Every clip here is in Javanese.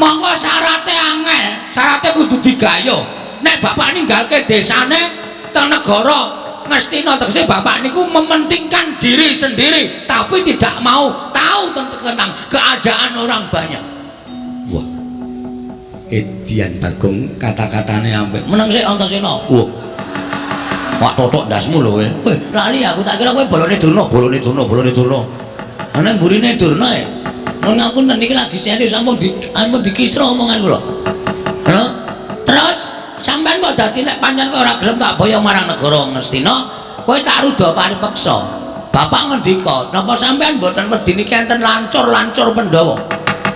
Monggo syarate angel, syarate kudu digayo. Nek bapak ninggalke desane teng negara Ngastina, tegese bapak niku mementingkan diri sendiri tapi tidak mau tahu tentang keadaan orang banyak. Wah. Edian Bagong kata-katane apik. Meneng sik Antasena. Wah. Wak totok ndasmu lho kowe. Weh, lali aku tak kira kowe bolone Durna, bolone Durna, bolone Durna. Ana mburine Durna e. Nuwun ngapunten niki lagi serius sampun di ampun dikisra omongan kula. Lho, terus sampean kok dadi nek pancen kowe ora gelem tak boyong marang negara Ngastina, kowe tak ruda paripeksa. Bapak ngendika, napa sampean mboten wedi niki enten lancur-lancur Pandhawa?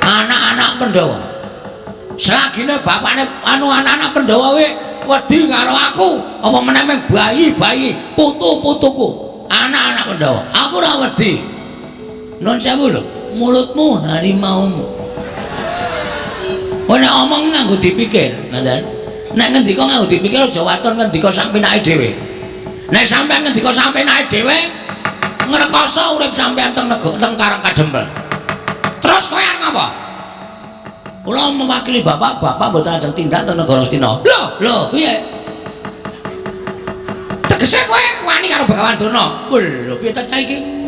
Anak-anak Pandhawa. Selagine bapakne anu anak-anak Pandhawa kuwi wedi karo aku, apa meneh mung bayi-bayi, putu-putuku, anak-anak Pandhawa. Aku ora wedi. Nun sewu lho, mulutmu harimaumu. Kowe nek omong nganggo dipikir, ngoten. Nek ngendika nganggo dipikir aja waton ngendika sak penake dhewe. Nek sampean ngendika sak penake dhewe, ngrekoso urip sampean teng negara teng Karang Kadempel. Terus kowe arep ngapa? Kula mewakili bapak, bapak mboten ajeng tindak teng negara Ngastina. Lho, lho, piye? Tegese kowe wani karo Begawan Durna. Lho, piye ta cah iki?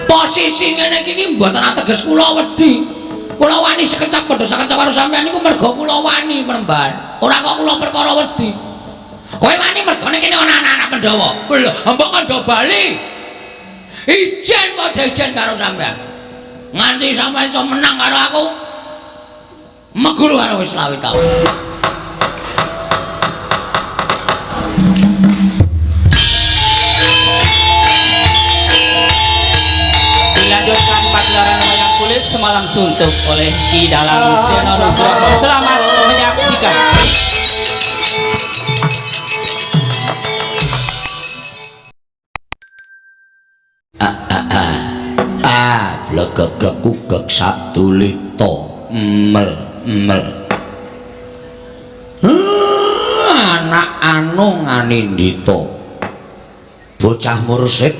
Posisi ngene iki mboten ateges kula wedi. Kula wani sekecap padha sekecap karo sampean niku mergo kula wani peremban. Ora kok kula perkara wedi. Kowe wani mergone kene ana anak-anak Pandhawa. Lho, mbok kandha bali. Ijen padha ijen karo sampean. Nganti sampean iso menang karo aku. Meguru karo wis 25 taun. Dilanjutkan pagelaran wayang kulit semalam suntuk oleh Ki Dalang Seno Nugroho. Selamat menyaksikan. Ah, blegegekugek satulita mel mel. Anak anu nganindita. Bocah mursid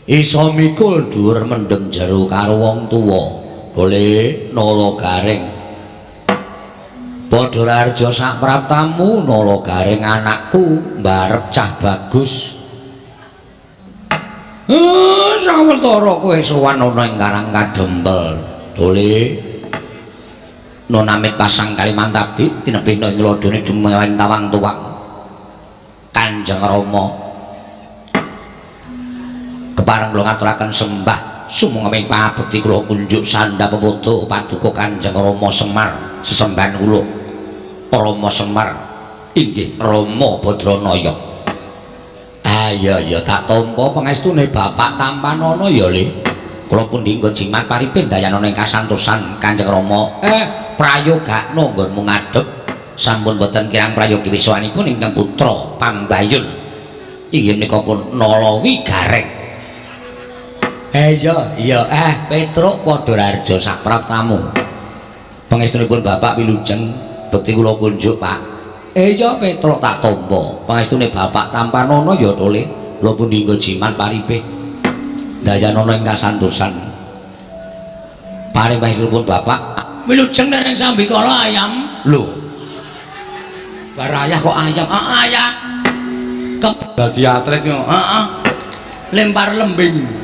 iso mikul dhuwur mendem jero karo wong tuwa. Boleh nala garing. Padha raharja sak praptamu nala garing anakku mbarep cah bagus. Sawetara kowe sowan ana ing Karang Kadempel. Dole nonamit pasang Kalimantabi tinebihna ing lodone dumeweng tawang tuwang. Kanjeng Rama kepareng kula ngaturaken sembah sumangga pangabekti kula kunjuk sandha pepodo paduka Kanjeng Rama Semar sesembahan kula. Rama Semar inggih Rama Badranaya. Ah iya iya tak tampa pangestune bapak tampanana ya Le. Kula pundi nggo jimat paripin dayanana ing kasantosan Kanjeng Rama. Prayogakno nggonmu ngadhep sampun boten kirang prayogi wiswanipun ingkang putra Pambayun. Inggih menika pun Nalawi Gareng. Iya iya Petruk padha raharja sapraptamu. Pangestunipun bapak wilujeng bekti kula kunjuk Pak. Iya Petruk tak tampa. Pangestune bapak tampanana ya to Le. Kula pundi nggo jimat paripih. Dayanana ing kasantosan. Paring pangestunipun bapak wilujeng ning sambikala ayam. Lho. Barayah kok ayam? Heeh ayah. Dadi atlet yo. Heeh. Lempar lembing.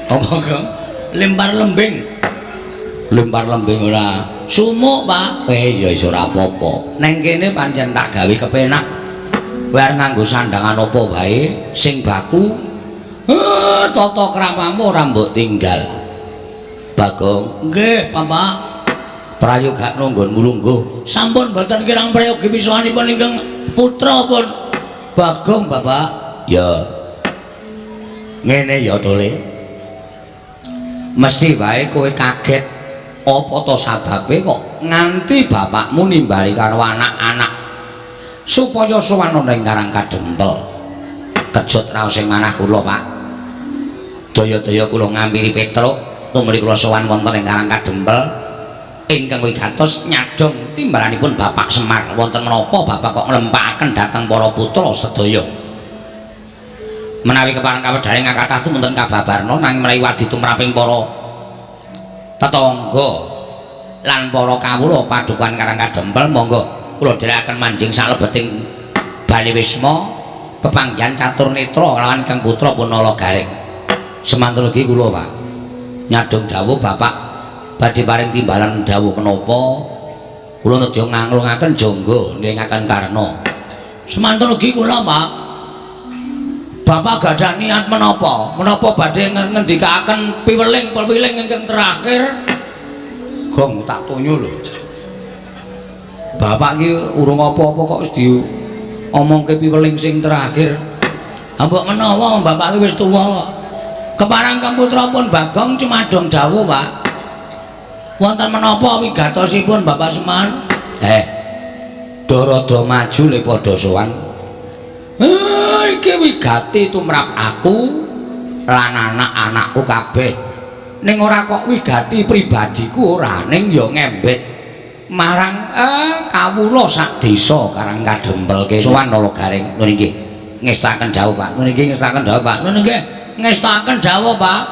Apa kok? Lempar lembing. Lempar lembing ora. Sumuk, Pak. Ya iso ora apa-apa. Neng kene pancen tak gawe kepenak. Kowe arep nganggo sandangan apa wae sing baku. Tata kramamu ora mbok tinggal. Bagong, nggih, Bapak. Prayogakno nggonmu lungguh. Sampun mboten kirang prayogi wiswanipun ingkang putra pun Bagong, Bapak. Ya. Ngene ya, Tole. Mesti wae kowe kaget apa to sababe kok nganti bapakmu nimbali karo anak-anak supaya sowan ana ing Karang Kadempel. Kejut raos ing manah kula, Pak. Daya-daya kula ngampiri Petruk tumrih kula sowan wonten ing Karang Kadempel ingkang wigatos nyadhong timbalanipun Bapak Semar. Wonten menapa bapak kok nglempakaken dhateng para putra sedaya? Menawi kepareng kawedharing kathah tumunten kababarna nanging menawi wadi tumraping para tetangga lan para kawula padukuhan Karang Kadempel monggo kula dherekaken manjing salebeting Bali Wisma pepanggihan catur netra kelawan Kang Putra Punala Gareng. Semanten ugi kula Pak nyadong dawuh bapak badhe paring timbalan dawuh menapa kula nedya nganglungaken jangga niringaken karna. Semanten ugi kula Pak. Bapak gadah niat menapa? Menapa badhe ngendikaaken piweling-piweling ingkang terakhir? Gong tak tonyo lho. Bapak iki urung apa-apa kok wis diomongke piweling sing terakhir. Ha mbok menawa bapak iki wis tuwa. Keparang Kang Putra pun Bagong cumadong dawuh, Pak. Wonten menapa wigatosipun Bapak Semar? Darada maju le padha sowan. Iki wigati tumrap aku lan anak-anakku kabeh. Ning ora kok wigati pribadiku ora, ning ya ngembet marang kawula sak desa Karang Kadempel kene. Sowan Nala Gareng. Nun inggih ngestaken dawuh Pak. Nun inggih ngestaken dawuh Pak. Nun inggih ngestaken dawuh Pak.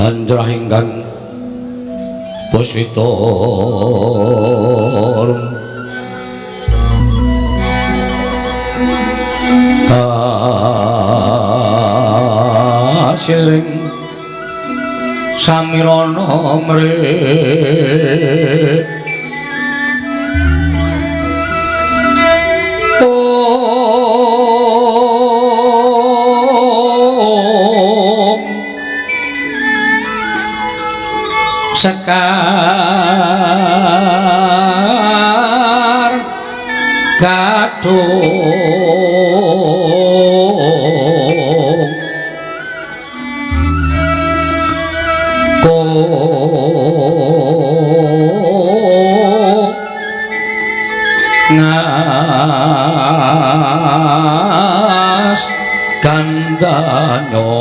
Andrah ingkang puswita kasiring samirana mrih om sekar gadung ngas gandanyo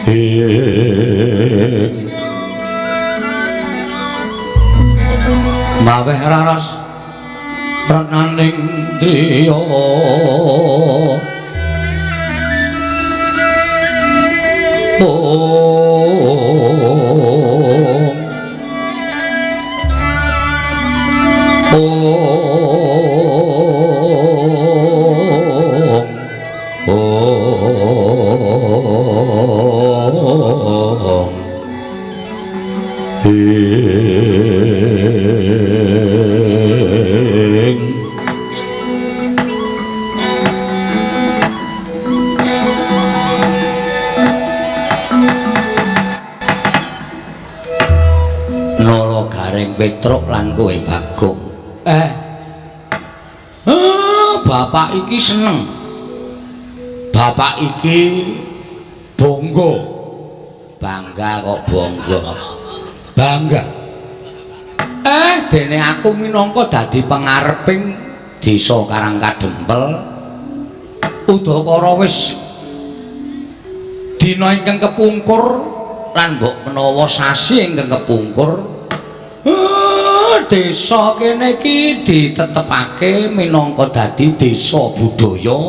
ing maweh raras renaning driya om om om ing Nala Gareng Petruk lan kowe Bagong. Bapak iki seneng. Bapak iki bangga. Bangga kok bangga. Bangga. Dene aku minangka dadi pengareping desa Karang Kadempel. Udakara wis dina ingkang kepungkur lan mbok menawa sasi ingkang kepungkur. Desa kene iki ditetepake minangka dadi desa budaya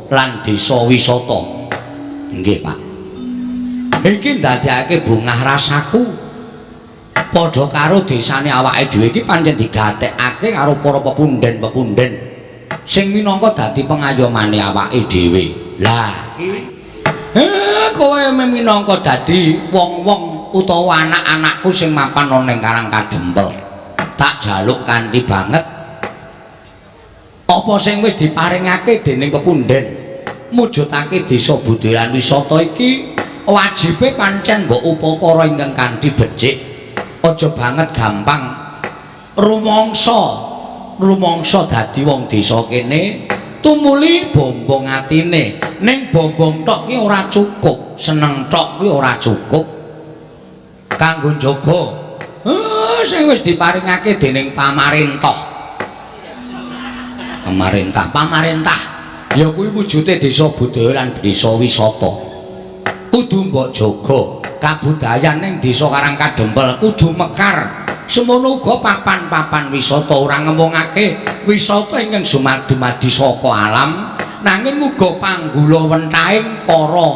lan desa wisata. Nggih, Pak. Iki ndadekake bungah rasaku. Padha karo desane awake dhewe iki pancen digatekake karo para pepunden-pepunden sing minangka dadi pengayomane awake dhewe. Lah, kowe minangka dadi wong-wong utawa anak-anakku sing mapan ana ning Karang Kadempel. Tak jaluk kanthi banget apa sing wis diparingake dening pepunden mujudake desa budaya lan wisata iki wajibe pancen mbok upakara ingkang kanthi becik. Aja banget gampang rumangsa dadi wong desa kene tumuli bombong atine. Ning bombong tok ki ora cukup, seneng tok ki ora cukup kanggo njaga sing wis diparingake dening pamarentah. Pamarentah ya kuwi wujude desa budaya lan desa wisata. Kudu mbok jaga kabudayan ning desa Karang Kadempel kudu mekar. Semono uga papan-papan wisata ora ngemungake wisata ingkang dumadi saka alam, nanging uga panggula wentahing para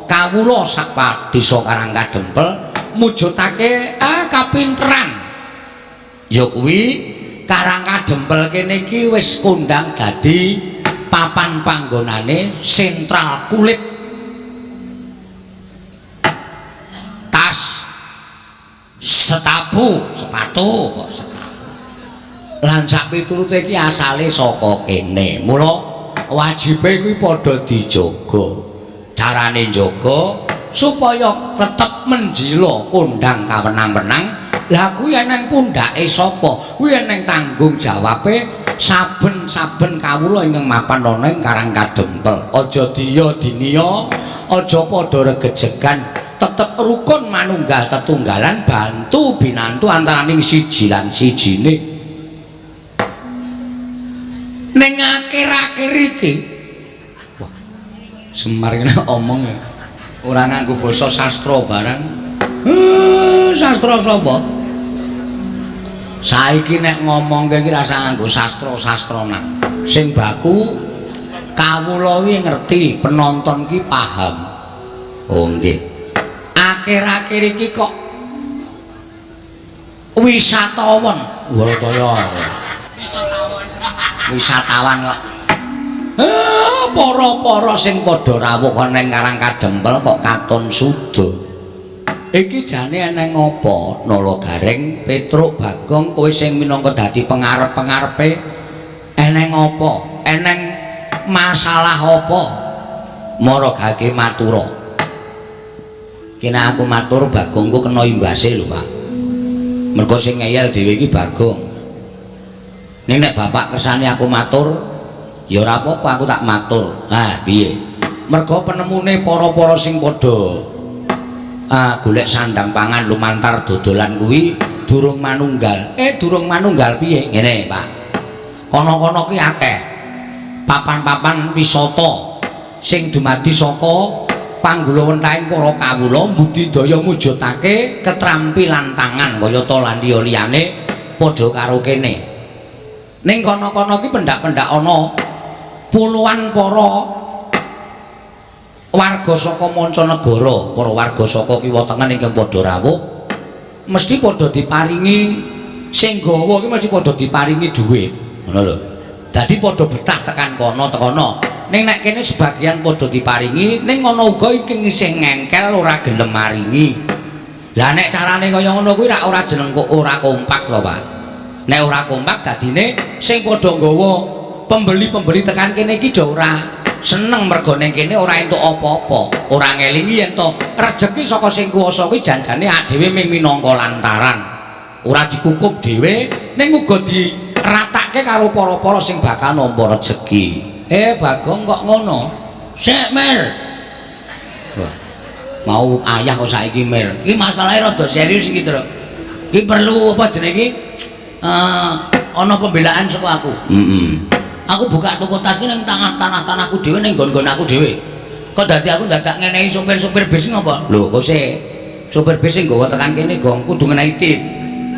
kawula sak desa Karang Kadempel mujudake kapinteran. Ya kuwi Karang Kadempel kene iki wis kondang dadi papan panggonane sentral kulit, tas, setapu, sepatu kok setapu. Lan sak piturute iki asale saka kene. Mula wajibe kuwi padha dijaga. Carane njaga supaya tetep menjila kondang kawenang-wenang. Lah kuwi eneng pundhake sapa? Kuwi eneng tanggung jawabe saben-saben kawula ingkang mapan ana ing Karang Kadempel. Aja diya diniya, aja padha regejegan, tetep rukun manunggal tetunggalan, bantu binantu antaraning siji lan sijine. Ning akhir-akhir iki, wah, Semar ini omong ya, ora nganggo basa sastra barang. Sastra sapa? Saiki nek ngomongke iki rasa nganggo sastra-sastranan. Sing baku kawula iki ngerti, penonton ki paham. Oh nggih. Akhir-akhir iki kok wisatawan. Warataya. Wisatawan. Wisatawan kok. Para-para sing padha rawuh ana ing Karang Kadempel kok katon suda. Iki jane eneng apa? Nala Gareng, Petruk, Bagong, kowe sing minangka dadi pengarep-pengarepe eneng apa? Eneng masalah apa? Mara gage matura. Kene aku matur Bagong ku kena imbase lho, Pak. Mergo sing ngeyel dhewe iki Bagong. Ning nek bapak kersane aku matur, ya ora apa-apa aku tak matur. Ha, piye? Mergo penemune para-para sing padha golek sandang pangan lumantar dodolan kuwi durung manunggal. Durung manunggal piye? Ngene, Pak. Kono-kono ki akeh papan-papan wisata sing dumadi saka panggulawentahing para kawula budidaya mujudake ketrampilan tangan kaya ta lan liya-liyane padha karo kene. Ning kono-kono ki pendak-pendak ana puluhan para warga saka mancanegara, para warga saka kiwa tengen ingkang padha rawuh mesti padha diparingi sing gawa ki mesti padha diparingi dhuwit, ngono lho. Dadi padha betah tekan kono tekono. Ning nek kene sebagian padha diparingi, ning ana uga ingkang isih ngengkel ora gelem maringi. Lah nek carane kaya ngono kuwi rak ora jeneng kok ora kompak to, Pak. Nek ora kompak dadine sing padha nggawa pembeli-pembeli tekan kene iki do ora seneng mergo ning kene ora entuk apa-apa, ora ngelingi yen to rejeki saka sing kuwasa kuwi janjane dhewe ming minangka lantaran. Ora dikukup dhewe ning uga diratake karo para-para sing bakal nampa rejeki. Bagong kok ngono? Sik, Mir. Wah, mau ayah kok saiki, Mir. Iki masalahe rada serius iki, Truk. Iki perlu apa jenenge iki? Ana pembelaan saka aku. Heeh. Aku buka toko tas ku ning tanah-tanahku dhewe ning nggon-nggon aku dhewe. Kok dadi aku dadak ngenehi sopir-sopir bis ngopo? Lho, kok sik sopir bis sing nggawa tekan kene gong kudu ngenehi tip.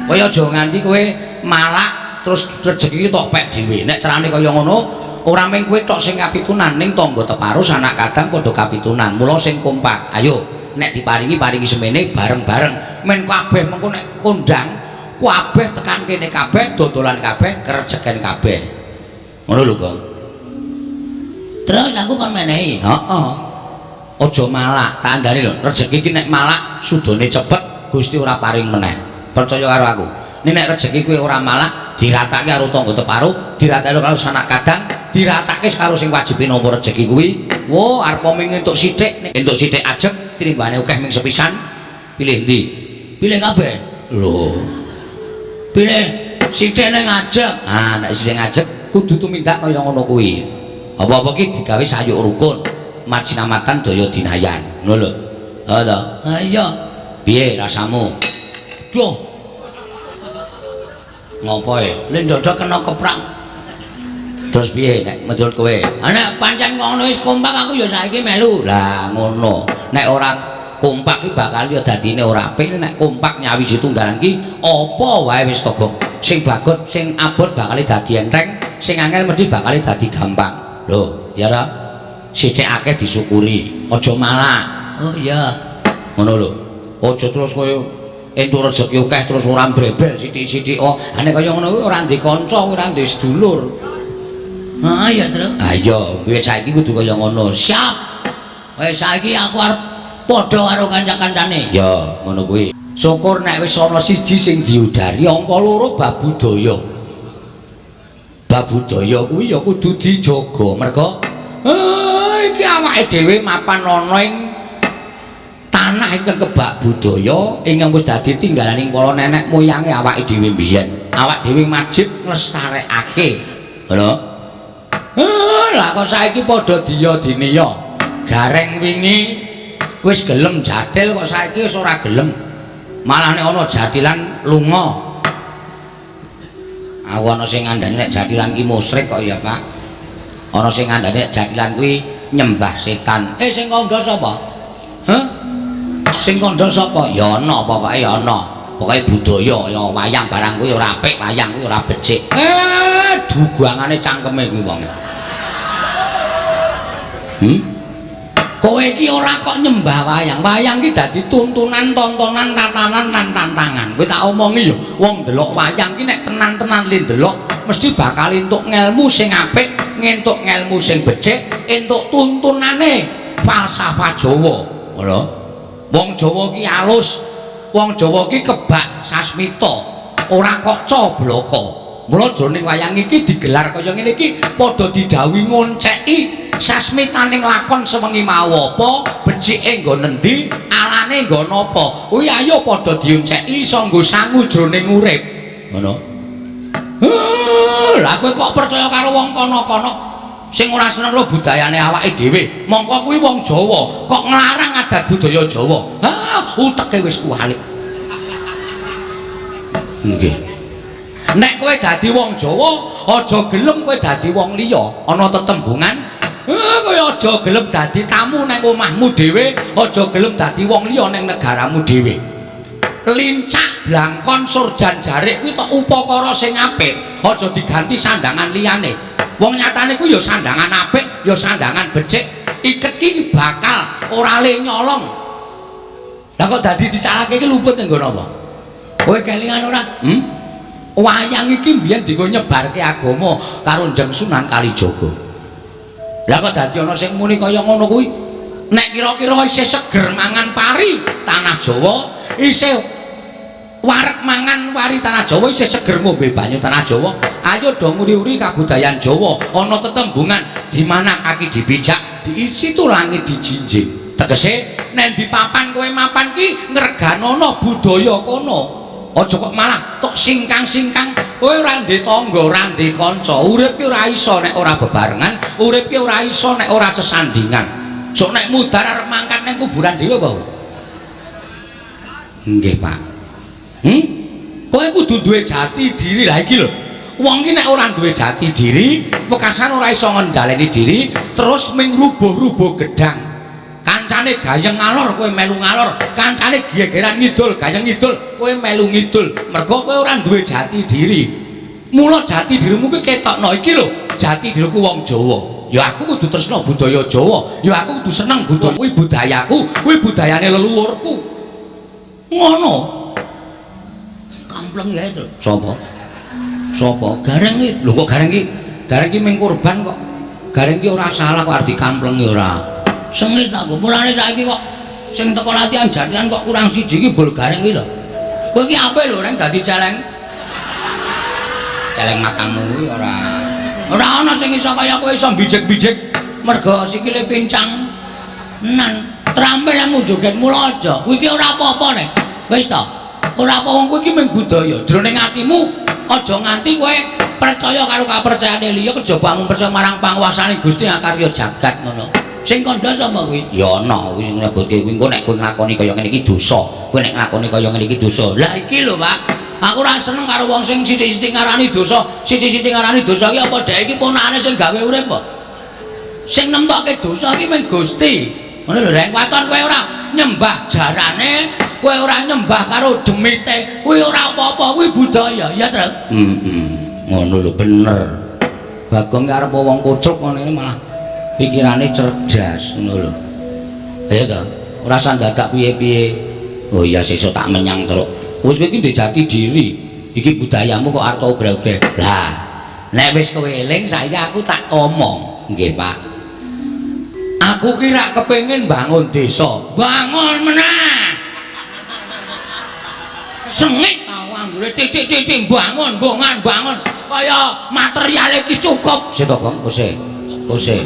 Kaya aja nganti kowe malak terus rejeki tok pek dhewe. Nek carane kaya ngono, ora mung kowe tok sing kapitunan, ning tangga teparo sanak kadang padha kapitunan. Mula sing kompak. Ayo, nek diparingi paringi semene bareng-bareng. Men kabeh mengko nek kondang, kabeh tekan kene kabeh, dodolan kabeh, kerejeken kabeh. Ngono lho, Gong. Terus aku kon menehi. Heeh. Aja malak, tak kandhani lho. Rejeki iki nek malak sudane cepet, Gusti ora paring meneh. Percaya karo aku. Nek nek rejeki kuwi ora malak, diratake karo tangga teparo, diratake karo sanak kadang, diratake karo sing wajib nampa rejeki kuwi. Wo, arep ming entuk sithik, nek entuk sithik ajeg, tinimbane akeh ming sepisan. Pilih ndi? Pilih kabeh. Lho. Pilih sithik ning ajeg. Ah, nek sithik ajeg kudu tumindak kaya ngono kuwi. Apa-apa ki digawe sayuk rukun, marjinamatan daya dinayan. Ngono lho. Ha to? Ha iya. Piye rasamu? Duh. Ngopo e? Lek ndodok kena keprak. Terus piye nek menurut kowe? Ha nek pancen ngono wis kompak aku ya saiki melu. Lah ngono. Nek ora kompak ki bakal ya dadine ora apik. Nek kompak nyawiji tunggalan ki apa wae wis to, Gong. Sing bagot, sing abot bakal dadi enteng, sing angel mesti bakal dadi gampang. Lho, ya ra? Sithik akeh disyukuri, aja malak. Oh iya. Ngono lho. Aja terus kowe entuk rejeki akeh terus ora mbrebel sithik-sithik. Oh, nek kaya ngono kuwi ora ndek kanca, ora ndek sedulur. Ah iya, Tru. Ah iya, wiwit saiki kudu kaya ngono. Siap. Wis saiki aku arep padha karo kanca-kancane. Ya, ngono kuwi. Syukur nek wis ana siji sing diudari, angka loro bab budaya. Bab budaya kuwi ya kudu dijaga. Merga iki awake dhewe mapan ana ing tanah ingkang kebak budaya ingkang wis dadi tinggalaning para nenek moyange awake dhewe mbiyen. Awak dhewe wajib nglestarekake. Ngono. Lah kok saiki padha diya-diniya. Gareng wingi wis gelem jathil kok saiki wis ora gelem. Malah nek ana jathilan lunga. Aku ana sing ngandani nek jathilan ki musyrik kok ya, Pak. Ana sing ngandani nek jathilan kuwi nyembah setan. Sing kandha sapa? Hah? Sing kandha sapa? Ya ana, pokoke ya ana. Pokoke budaya ya wayang barang kuwi ora apik, wayang kuwi ora becik. Dugangane cangkeme kuwi wong. Kowe iki ora kok nyembah wayang. Wayang ki dadi tuntunan, tontonan, tatanan lan tantangan. Kowe tak omongi ya, wong ndelok wayang ki nek tenan-tenan le ndelok mesti bakal entuk ngelmu sing apik, ngentuk ngelmu sing becik, entuk tuntunane falsafah Jawa. Ngono. Wong Jawa ki alus, wong Jawa ki kebak sasmita, ora kok cobloko. Mula jroning wayang iki digelar kaya ngene iki padha didhawuhi ngonceki sasmitaning lakon sewengi mau apa, becike nggon endi, alane nggon apa. Kuwi ayo padha dionceki iso nggo sangu jroning urip. Ngono. Lah kowe kok percaya karo wong kono-kono sing ora seneng karo budayane awake dhewe. Mongko kuwi wong Jawa, kok nglarang adat budaya Jawa. Ha, uteke wis kuwalik. Nggih. Nek kowe dadi wong Jawa, aja gelem kowe dadi wong liya. Ana tetembungan, kowe aja gelem dadi tamu nang omahmu dhewe, aja gelem dadi wong liya nang negaramu dhewe. Lincak, blangkon, surjan, jarik kuwi tok upakara sing apik, aja diganti sandangan liyane. Wong nyatane kuwi ya sandangan apik, ya sandangan becik. Iket ki bakal ora le nyolong. Lah kok dadi disalahke iki luput nggo napa? Kowe kelingan ora? Wayang iki mbiyen dienggo nyebarke agama karo Kanjeng Sunan Kalijaga. Lah kok dadi ana sing muni kaya ngono kuwi? Nek kira-kira isih seger mangan pari tanah Jawa, isih wareg mangan wari tanah Jawa, isih seger ngombe banyu tanah Jawa, ayo do nguri-uri kabudayan Jawa. Ana tetembungan di mana kaki dipijak, di situ langit dijinjing. Tegese nek di papan kowe mapan ki ngreganono budaya kono. Aja kok malah tok singkang-singkang. Kowe ora ndek tangga, ora ndek kanca. Urip ki ora iso nek ora bebarengan, urip ki ora iso nek ora sesandingan. Sok nek mudhar arep mangkat ning kuburan dhewe apa? Nggih, Pak. Kowe kudu duwe jati diri. Lah iki lho. Wong ki nek ora duwe jati diri, wekasan ora iso ngendhaleni diri, terus ming rubuh-rubuh gedang. Kancane gayeng ngalor kowe melu ngalor, kancane gegeran ngidul, gayeng ngidul, kowe melu ngidul. Mergo kowe ora duwe jati diri. Mula jati dirimu kuwi ketokno iki lho, jati diriku wong Jawa. Ya aku kudu tresna budaya Jawa, ya aku kudu seneng budaya kuwi budayaku, kuwi budayane leluhurku. Ngono. Kampleng ya itu. Sapa? Sapa? Gareng iki. Lho kok gareng iki? Gareng iki ming kurban kok. Gareng iki ora salah kok arep dikamplengi ora. Sengit aku. Mulane saiki kok sing teko latihan jathilan kok kurang siji iki bol gareng iki lho. Kowe iki apik lho reng dadi celeng. Celeng matamu kuwi ora. Ora ana sing iso kaya kowe iso bijik-bijik mergo sikile pincang. Nan trampil nang joget mula aja. Kuwi iki ora apa-apa nek. Wis ta. Ora apa wong kuwi iki mung budaya. Jroning atimu aja nganti kowe percaya karo kapercayane liya kejaba mung percaya marang panguwasane Gusti akarya jagat ngono. Sing kandha sapa kuwi? Ya ana kuwi sing nyebutke kuwi engko nek kowe nglakoni kaya ngene iki dosa. Kowe nek nglakoni kaya ngene iki dosa. Lah iki lho, Pak. Aku ora seneng karo wong sing sithik-sithik ngarani dosa. Sithik-sithik ngarani dosa iki apa dhek iki ponakane sing gawe urip apa? Sing nemtokke dosa iki mung Gusti. Ngono lho, Reng. Waton kowe ora nyembah jarane, kowe ora nyembah karo demite, kuwi ora apa-apa, kuwi budaya, ya, Tru? Heeh. Ngono lho, bener. Bagong ki arep wong kocruk ngene malah pikirane cerdas ngono lho. Ayo ta. Ora usah dadak piye-piye. Oh iya sesuk tak menyang terus. Wis kowe iki ndek jati diri. Iki budayamu kok arep ogre-ogre. Lah, nek wis kowe eling saiki aku tak omong. Nggih, Pak. Aku ki rak kepengin bangun desa. Bangun meneh. Sengit tau anggure titik-titik bangun, bongan, bangun. Kaya materiale iki cukup. Sik to, Gong, kose. Kose.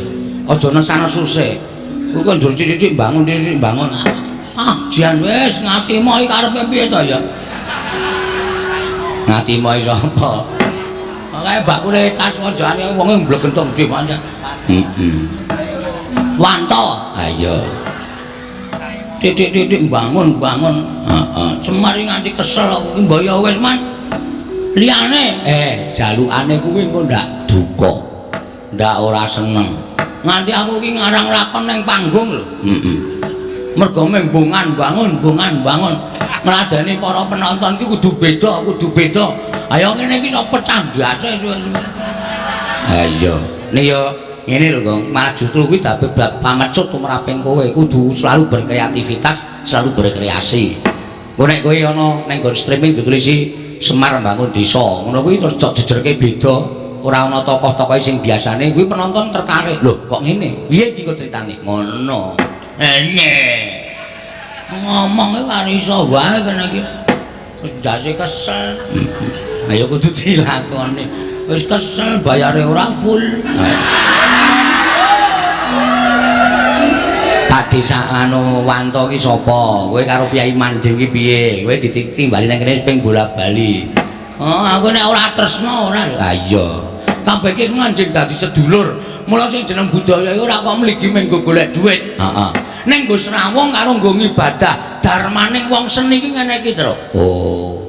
Aja nesana suse. Kuwi kok njur titik-titik bangun, titik bangun. Ah, jan wis ngatimo iki karepe piye to ya? Ngatimo sapa? Makane bakule tas wajane wonge mblegentong dhewe pancen. Heeh. Wanto. Ha iya. Titik-titik bangun, bangun. Heeh. Semar nganti kesel aku iki mbok ya wis man. Liyane jalukane kuwi engko ndak duka. Ndak ora seneng. Nganti aku iki ngarang lakon ning panggung lho. Heeh. Mergo membungan bangun, bungan bangun. Ngladeni para penonton iki kudu beda, kudu beda. Ayo ngene iki iso pecah ndase suwe-suwe. Ha iya. Nek ya ngene lho, Gong. Malah justru kuwi dadi pamecut tumraping kowe kudu selalu berkreativitas, selalu berkreasi. Engko nek kowe ana ning nggon streaming ditulisi Semar Bangun Desa, ngono kuwi terus jok jejerke beda, ora ana tokoh-tokoh sing biasane kuwi penonton tertarik. Lho, kok ngene? Piye iki kok critane? Ngono. Ene. Ngomong iki karo iso wae kene iki. Wis ndase kesel. Ayo kudu dilakoni. Wis kesel bayare ora full. Pak Desa anu Wanto ki sapa? Kowe karo Kyai Manding ki piye? Kowe ditimbali nang kene ping bola-bali. Oh, aku nek ora tresna ora. Ha iya. Kabeh iki manjing dadi sedulur. Mula sing jeneng budaya iku ora kok mligi mung nggo golek dhuwit. Heeh. Ning nggo srawung karo nggo ngibadah. Darmaning wong seni iki ngene iki, Truk. Oh.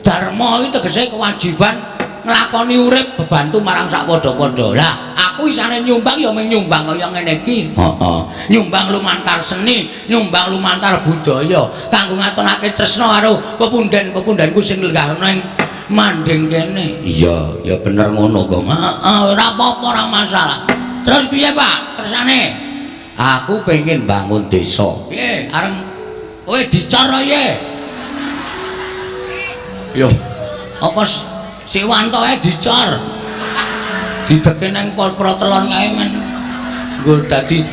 Dharma iki tegese kewajiban nglakoni urip bebantu marang sak padha-padha. Lah, aku isane nyumbang ya mung nyumbang kaya ngene iki. Heeh. Nyumbang lumantar seni, nyumbang lumantar budaya kanggo ngatonake tresna karo pepunden-pepundenku sing lenggah ning manding kene. Iya, ya bener ngono, Gong. Heeh, ora apa-apa, ora masalah. Terus piye, Pak? Kersane? Aku pengen bangun desa. Piye? Areng kowe dicor piye? Yo, apa si Wanto ae dicor? Dideke nang protelon kae men. Nggo dadi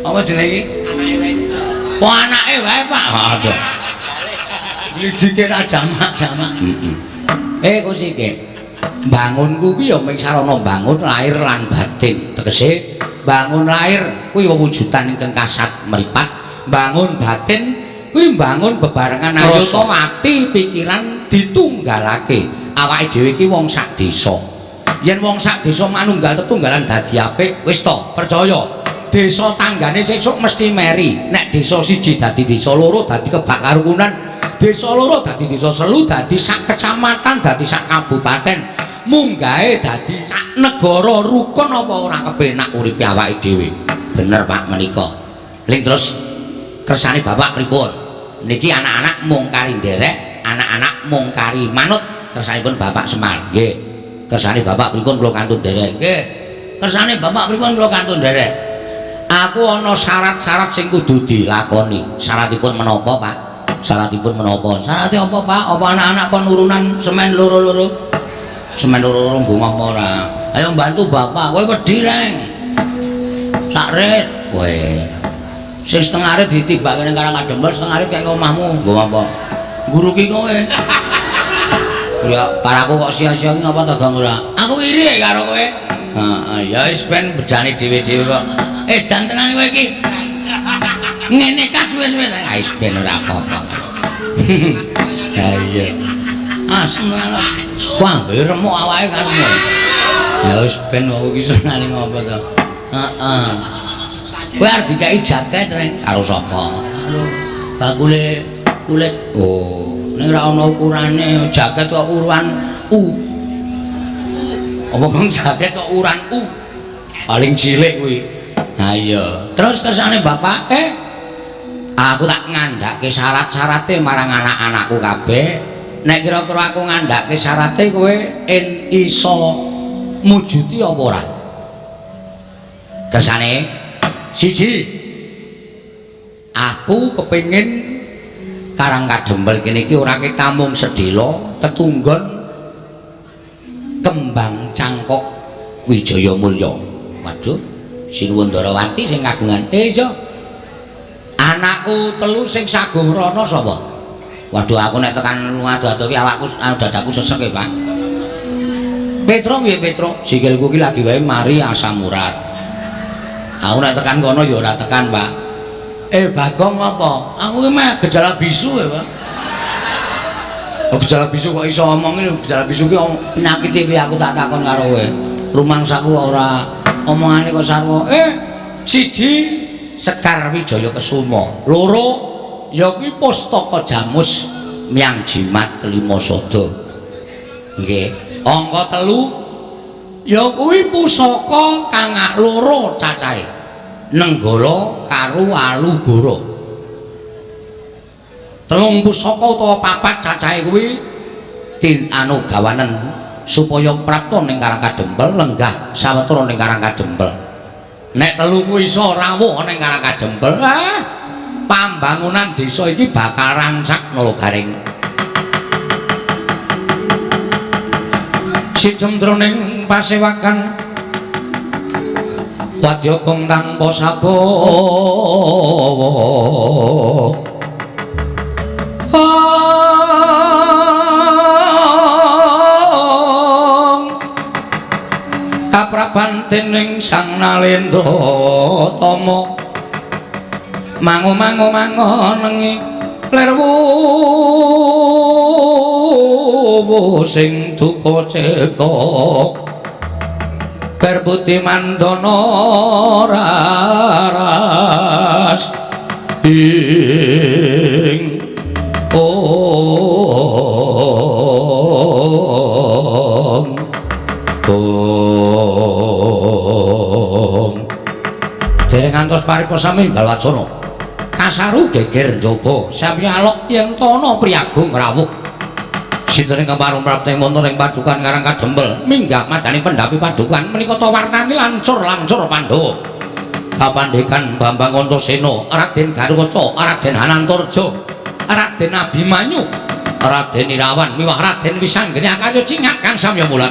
apa jenenge iki? Anake wae dicor. Oh, anake wae, Pak. Ha, aja. Didike ra jamak-jamak. Heeh. Kusike. Bangunku kuwi ya mung sarana bangun lahir lan batin. Tegese bangun lahir kuwi wewujudan ingkang kasat mripat, bangun batin kuwi bangun bebarengan ayata ati pikiran ditunggalake. Awake dhewe iki wong sak desa. Yen wong sak desa manunggal tetunggalan dadi apik, wis to, percaya. Desa tanggane sesuk mesti meri. Nek desa siji dadi desa loro dadi kebak karukunan, desa loro dadi desa selu dadi sak kecamatan dadi sak kabupaten, munggahe dadi sak negara rukun apa ora kepenak uripe awake dhewe. Bener Pak menika. Ling terus kersane Bapak pripun? Niki anak-anak mung kari nderek, anak-anak mung kari manut kersanipun Bapak Semar. Nggih. Kersane Bapak pripun kula kantun nderek? Nggih. Kersane Bapak pripun kula kantun nderek? Aku ana syarat-syarat sing kudu dilakoni. Syaratipun menapa, Pak? Syaratipun menapa? Syarate apa, Pak? Apa anak-anak kon urunan semen loro-loro? Semen loro-loro nggo ngapa ora? Ayo bantu Bapak. Kowe wedi, Reng. Sak rit. Kowe. Sing setengah rit ditibake ning Karang Adempel, setengah rit kaya omahmu. Nggo apa? Nguruki kowe. Ya, karaku kok sia-sia ki ngapa ta, Gang ora? Aku iri karo kowe. Heeh, ya wis ben bejane dhewe-dhewe kok. Dan tenan kowe iki. Ngene kan suwe-suwe. Ah wis ben ora apa-apa. Ha iya. Asem tenan. Wah, remuk awake kan. Ya wis ben kowe iki senengane ngopo to. Heeh. Kowe arep dikeki jaket reng karo sapa? Karo bakule kulit. Oh, ning ora ana ukurane jaket kok ukuran U. Apa kok jaket kok ukuran U? Paling cilik kuwi. Ha iya. Terus kersane Bapak, aku tak ngandhake syarat-syarate marang anak-anakku kabeh. Nek kira-kira aku ngandhake syarate kowe en iso mujuti apa ora? Kersane siji. Aku kepengin Karang Kadempel kene iki ora ketamung sedhela tetunggon Kembang Cangkok Wijaya Mulya. Waduh, Sinuwun Ndarawati sing kagungan. Iya. Anakku telu sing sagung rono sapa? Waduh, aku nek tekan ado-ado ki awakku dadaku sesek e, Pak. Petro piye Petro? Sikilku ki lagi wae mari asam urat. Aku nek tekan kono ya ora tekan, Pak. Bagong apa? Aku ki meh gejala bisu ya, Pak. Oh, gejala bisu kok iso omong iki, gejala bisu ki penyakit piye aku tak takon karo kowe. Rumangsaku ora omongane kok sarwa. Siji Sekar Wijaya Kesuma, loro ya kuwi Pustaka Jamus Myang Jimat Kelima Sada. Nggih. Angka telu ya kuwi pusaka kang loro cacahe. Nenggala karo Alugoro. Telung pusaka utawa papat cacahe kuwi anu gawanen supaya prapta ning Karang Kadempel lenggah sawetara ning Karang Kadempel. Nek telu kuwi iso rawuh ning Karang Kadempel, pambangunan desa iki bakal rancak Nala Gareng. Sijem jroning pasewakan wadya kang tanpa sabawa. Kapraban dening Sang Nalendra Tama mangu-mangu mangonengi lir wuwu sing duka cipta berbuti mandana raras ing ong ong. Dereng ngantos paripurna sami balwacana kasaru geger njaba sami alok yen tana priyagung rawuh. Sinten ingkang parung prapta wonten ing padukan Karang Kadempel minggah madani pendhapi padukan menika ta warnane lancur-lancur Pandhawa. Kapandhekan Bambang Antasena, Raden Garukaca, Raden Hanantarja, Raden Abimanyu, Raden Irawan miwah Raden Wisanggeni akarya cingak kang samya mulat.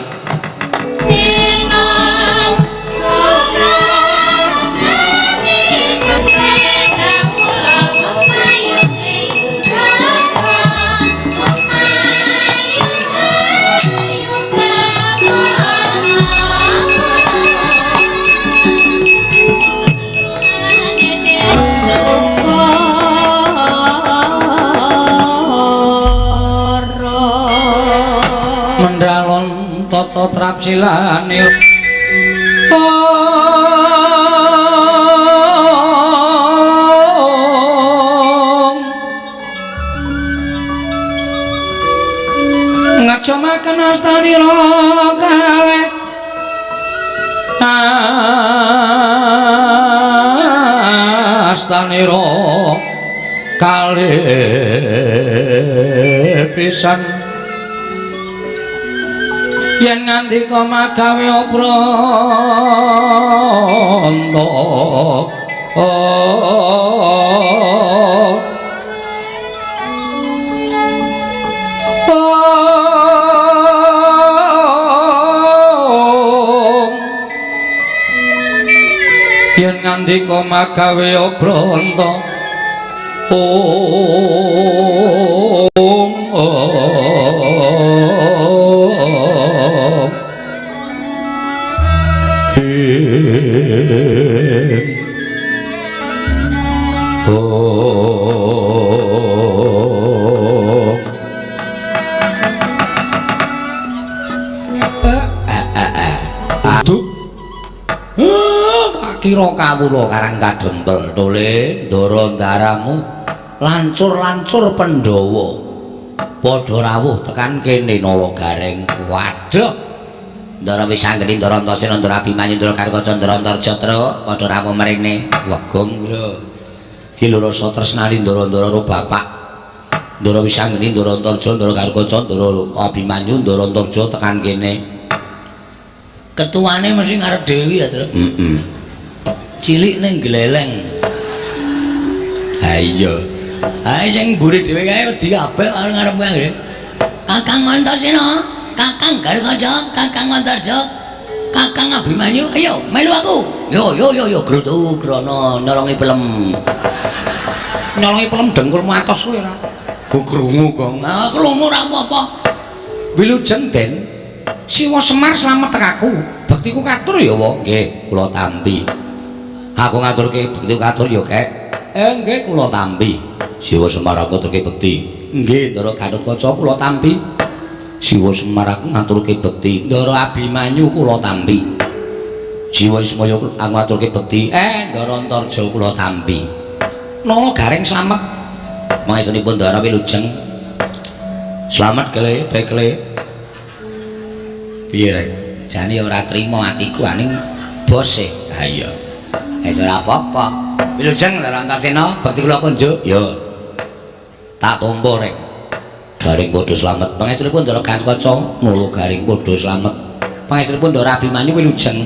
Tata trapsilane ngajomaken astanira kalih astanira kalih pisan yen ngandika magawe obranta. Yen ngandika magawe obranta ong Aduh, tak kira kawula Karang Kadempel tole ndara ndaramu lancur-lancur Pandhawa padha rawuh tekan kene Nala Gareng. Waduh, Ndara Wisanggeni, Ndara Antasena, Ndara Abimanyu, Ndara Garukaca, Ndara Antarja padha rawuh mrene. Wegong lho. Ki lho rasa tresnani ndara-ndara karo bapak. Ndara Wisanggeni, Ndara Antarja, Ndara Garukaca, Ndara Abimanyu, Ndara Antarja tekan kene. Ketuane mesti ngarep dhewe ya, Tru. Heeh. Cilik ning gleleng. Ha iya. Ha sing mburi dhewe kae wedi kabeh karo ngarepku anggere. Kakang Antasena, Kakang Garukaca, Kakang Antarja, Kakang Abimanyu, ayo melu aku. Yo yo yo yo grutu grono nyolongi pelem. Nyolongi pelem dengkulmu atos kowe ora. Ku krungu kok. Ah krungu ora apa-apa. Wilujeng Den. Siwa Semar slamet tekaku. Bektiku katur ya, Wa. Nggih, kula tampi. Aku ngaturke bekti katur ya, Kek. Nggih, kula tampi. Siwa Semar aku ngaturke bekti. Nggih, Ndara Gatotkaca kula tampi. Siwa Semar aku ngaturke bekti. Ndara Abimanyu kula tampi. Siwa Ismaya aku ngaturke bekti. Ndara Antarja kula tampi. Nala Gareng slamet. Mangestunipun Ndara wilujeng. Slamet kele, bekle. Piye rek? Jane ora trima atiku aning bose. Ha iya. Wis ora apa-apa. Wilujeng Ndara Antasena, bekti kula kunjuk. Yo. Tak tampa rek. Garing padha slamet. Pangestunipun Ndara Gatotkaca, nala Garing padha slamet. Pangestunipun Ndara Abimanyu wilujeng,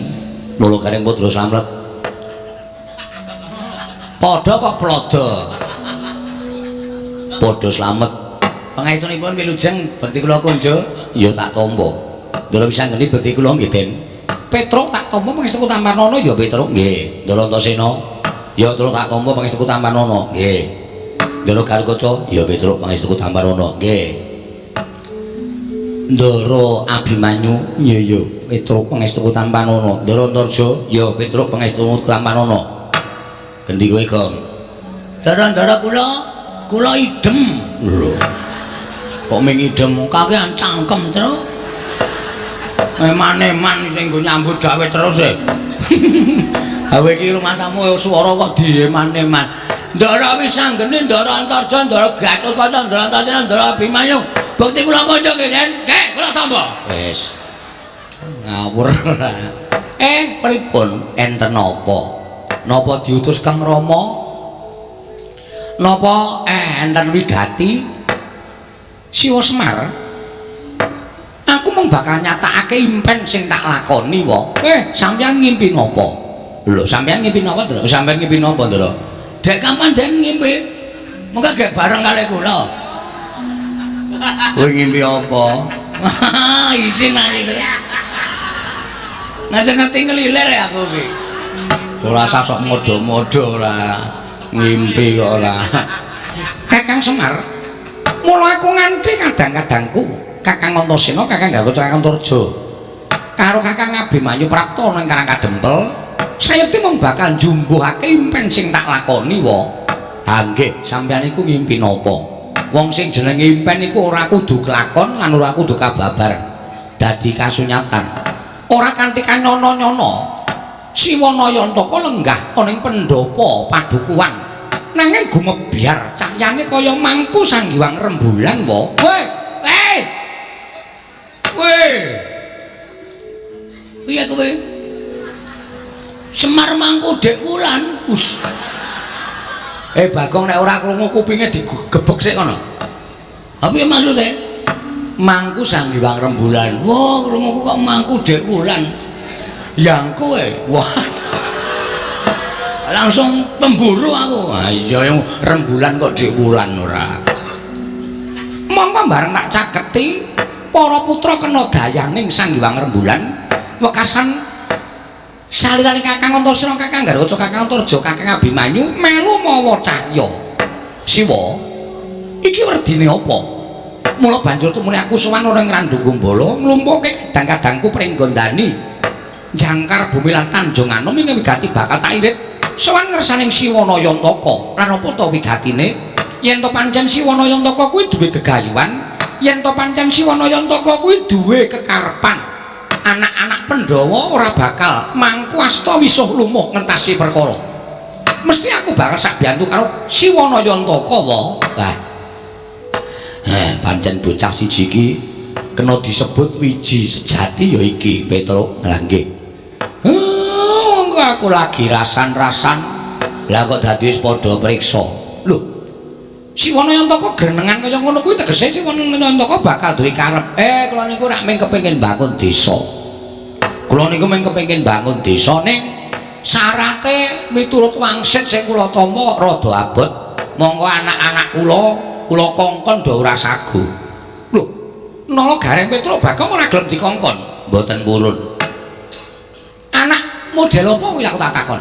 nala Garing padha slamet. Padha kok plodo. Padha slamet. Pangestunipun wilujeng, bekti kula kunjuk. Ya tak tampa. Ndara Wisanggeni bekti kula nggih, Den. Petruk tak tampa pangestuku Tampanana ya Petruk nggih. Ndara Antasena ya Petruk tak tampa pangestuku Tampanana nggih. Ndara Garukaca ya Petruk pangestuku Tampanana nggih. Ndara Abimanyu ya ya Petruk pangestuku Tampanana. Ndara Antarja ya Petruk pangestuku Tampanana. Gendi kowe, Gong? Ndara-ndara kula kula idem. Lho. Kok ming idem kakean cangkem, Truk. Eman-eman sing nggo nyambut gawe terus e. Gawe iki rumangsamu swara kok dieman-eman. Ndara Wisanggeni, Ndara Antarja, Ndara Gatotkaca, Ndara Antasena, Ndara Abimanyu. Bukti kula kanca nggih, Den. Nggih, kula tampa. Wis. Ngawur. Pripun? Enten napa? Napa diutus Kang Rama? Napa enten wigati? Siwa Semar. Aku mung bakal nyatakake impen sing tak lakoni wa. Sampeyan ngimpi napa? Lho, sampeyan ngimpi napa, Ndra? Sampeyan ngimpi napa, Ndra? Dek kapan den ngimpi? Mengko gek bareng kali kula. Kowe ngimpi apa? Isin aku. Ngerti-ngerti ngelilir ya aku iki. Ora usah sok modho-modho ora. Ngimpi kok ora. Kakang Semar, mula aku nganti kadang-kadangku Kakang Antasena, Kakang Garuda, Kakang Antarja karo Kakang Abimanyu Prapta nang Karang Kadempel, sayekti mung bakal njumbuhake impen sing tak lakoni wa. Ha nggih, sampeyan iku ngimpi napa? Wong sing jenenge impen iku ora kudu kelakon lan ora kudu kababar dadi kasunyatan. Ora kanthi kanyono-nyono. Siwa Nayantaka lenggah ana ing pendhapa padukuhan. Nanging gumebyar cahyane kaya mangku sanggiwang rembulan wa. Weh, eh. Weh. Piye kowe? Semar mangku Dek Wulan. Us. Bagong nek ora krungu kupinge digebek sik kono. Ha piye maksude? Mangku sanggiwang rembulan. Wah, krunguku kok mangku Dek Wulan. Yang kowe. Wah. Langsung pemburu aku. Ha iya yang rembulan kok Dek Wulan ora. Mongko bareng tak caketi para putra kena dayaning Sang Hyang Rembulan wekasan salirane Kakang Antasena, Kakang Garuda, Kakang Antarja, Kakang Abimanyu melu mawa cahya. Siwa, iki werdine apa? Mula banjur tumune aku sowan ana ing Randu Gombala nglumpuke kadang-kadangku pringgondani jangkar bumi lan Tanjung Anom ing wigati bakal tak irit sowan ngersaning Siwa Nayantaka. Lan apa ta wigatine? Yen to pancen Siwa Nayantaka kuwi duwe gegayuhan, yen to pancen Siwa Nayantaka kuwi duwe kekarepan, anak-anak Pandhawa ora bakal mangku asta wisuh lumuh ngentasi perkara. Mesti aku bakal sabiyantu karo Siwa Nayantaka wa. Lah, pancen bocah siji iki kena disebut wiji sejati ya iki, Petruk. Lah nggih. Monggo aku lagi rasan-rasan. Lah kok dadi wis padha priksa. Lho, Siwa Nayantaka grenengan kaya ngono kuwi tegese Siwa Nayantaka bakal duwe karep. Kula niku rak mung kepengin bangun desa. Kula niku mung kepengin bangun desa ning syarate miturut wangsit sing kula tampa rada abot. Monggo anak-anak kula kula kongkon do ora sagu. Lho, Nala Gareng Petruk Bagong ora gelem dikongkon. Mboten purun. Anak model apa kuwi aku tak takon.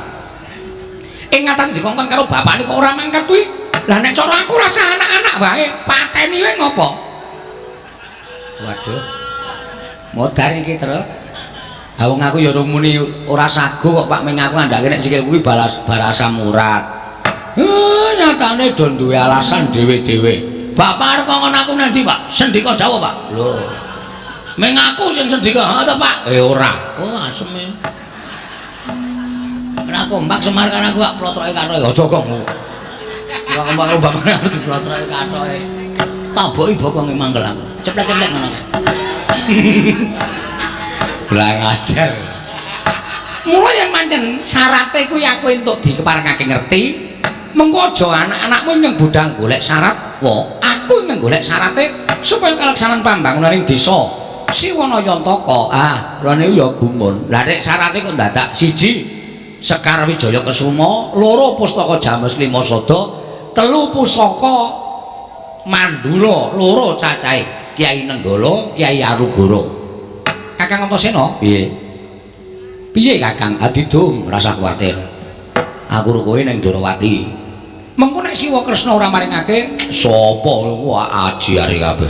Ing ngatas dikongkon karo bapakne kok ora mangkat kuwi. Lah nek cara aku rasa anak-anak wae, pateni wae ngopo? Waduh. Modar iki, Truk. Ha wong aku ya muni ora sagu kok Pak, ming aku ngandhake nek sikilku kuwi balas barasam urat. Nyatane do duwe alasan dhewe-dhewe. Bapak arep kongkon aku nang ndi, Pak? Sendika dawuh, Pak. Lho. Ming aku sing sendika, ha to, Pak? Eh ora. Oh, asem e. Ora kompak Semar karo aku kok plotroke kathoke. Aja kok. Ora kompak karo bapak arep diplotroke kathoke. Taboki bokonge mangkel aku. Ceplet-ceplet ngono kae. Kurang ajar. Mula yen pancen syarate kuwi aku entuk dikeparengake ngerti, mengko aja anak-anakmu ingkang budhal golek syarat, wa aku ingkang golek syarate supaya kalaksanan pambangunan ing desa Siwana Yantaka. Ah, kula niku ya gumun. Lah nek syarate kok dadak siji Sekar Wijaya Kesuma, loro Pustaka James Lima Sada, telu Pusaka Mandura, loro cacahe Kyai Nenggala, Kyai Arugara. Kakang Antasena, piye? Piye Kakang? Adidum, rasah kuwatir. Aku ro kowe ning Ndorowati. Mengko nek Siwa Kresna ora maringake, sapa wah ajiare kabeh.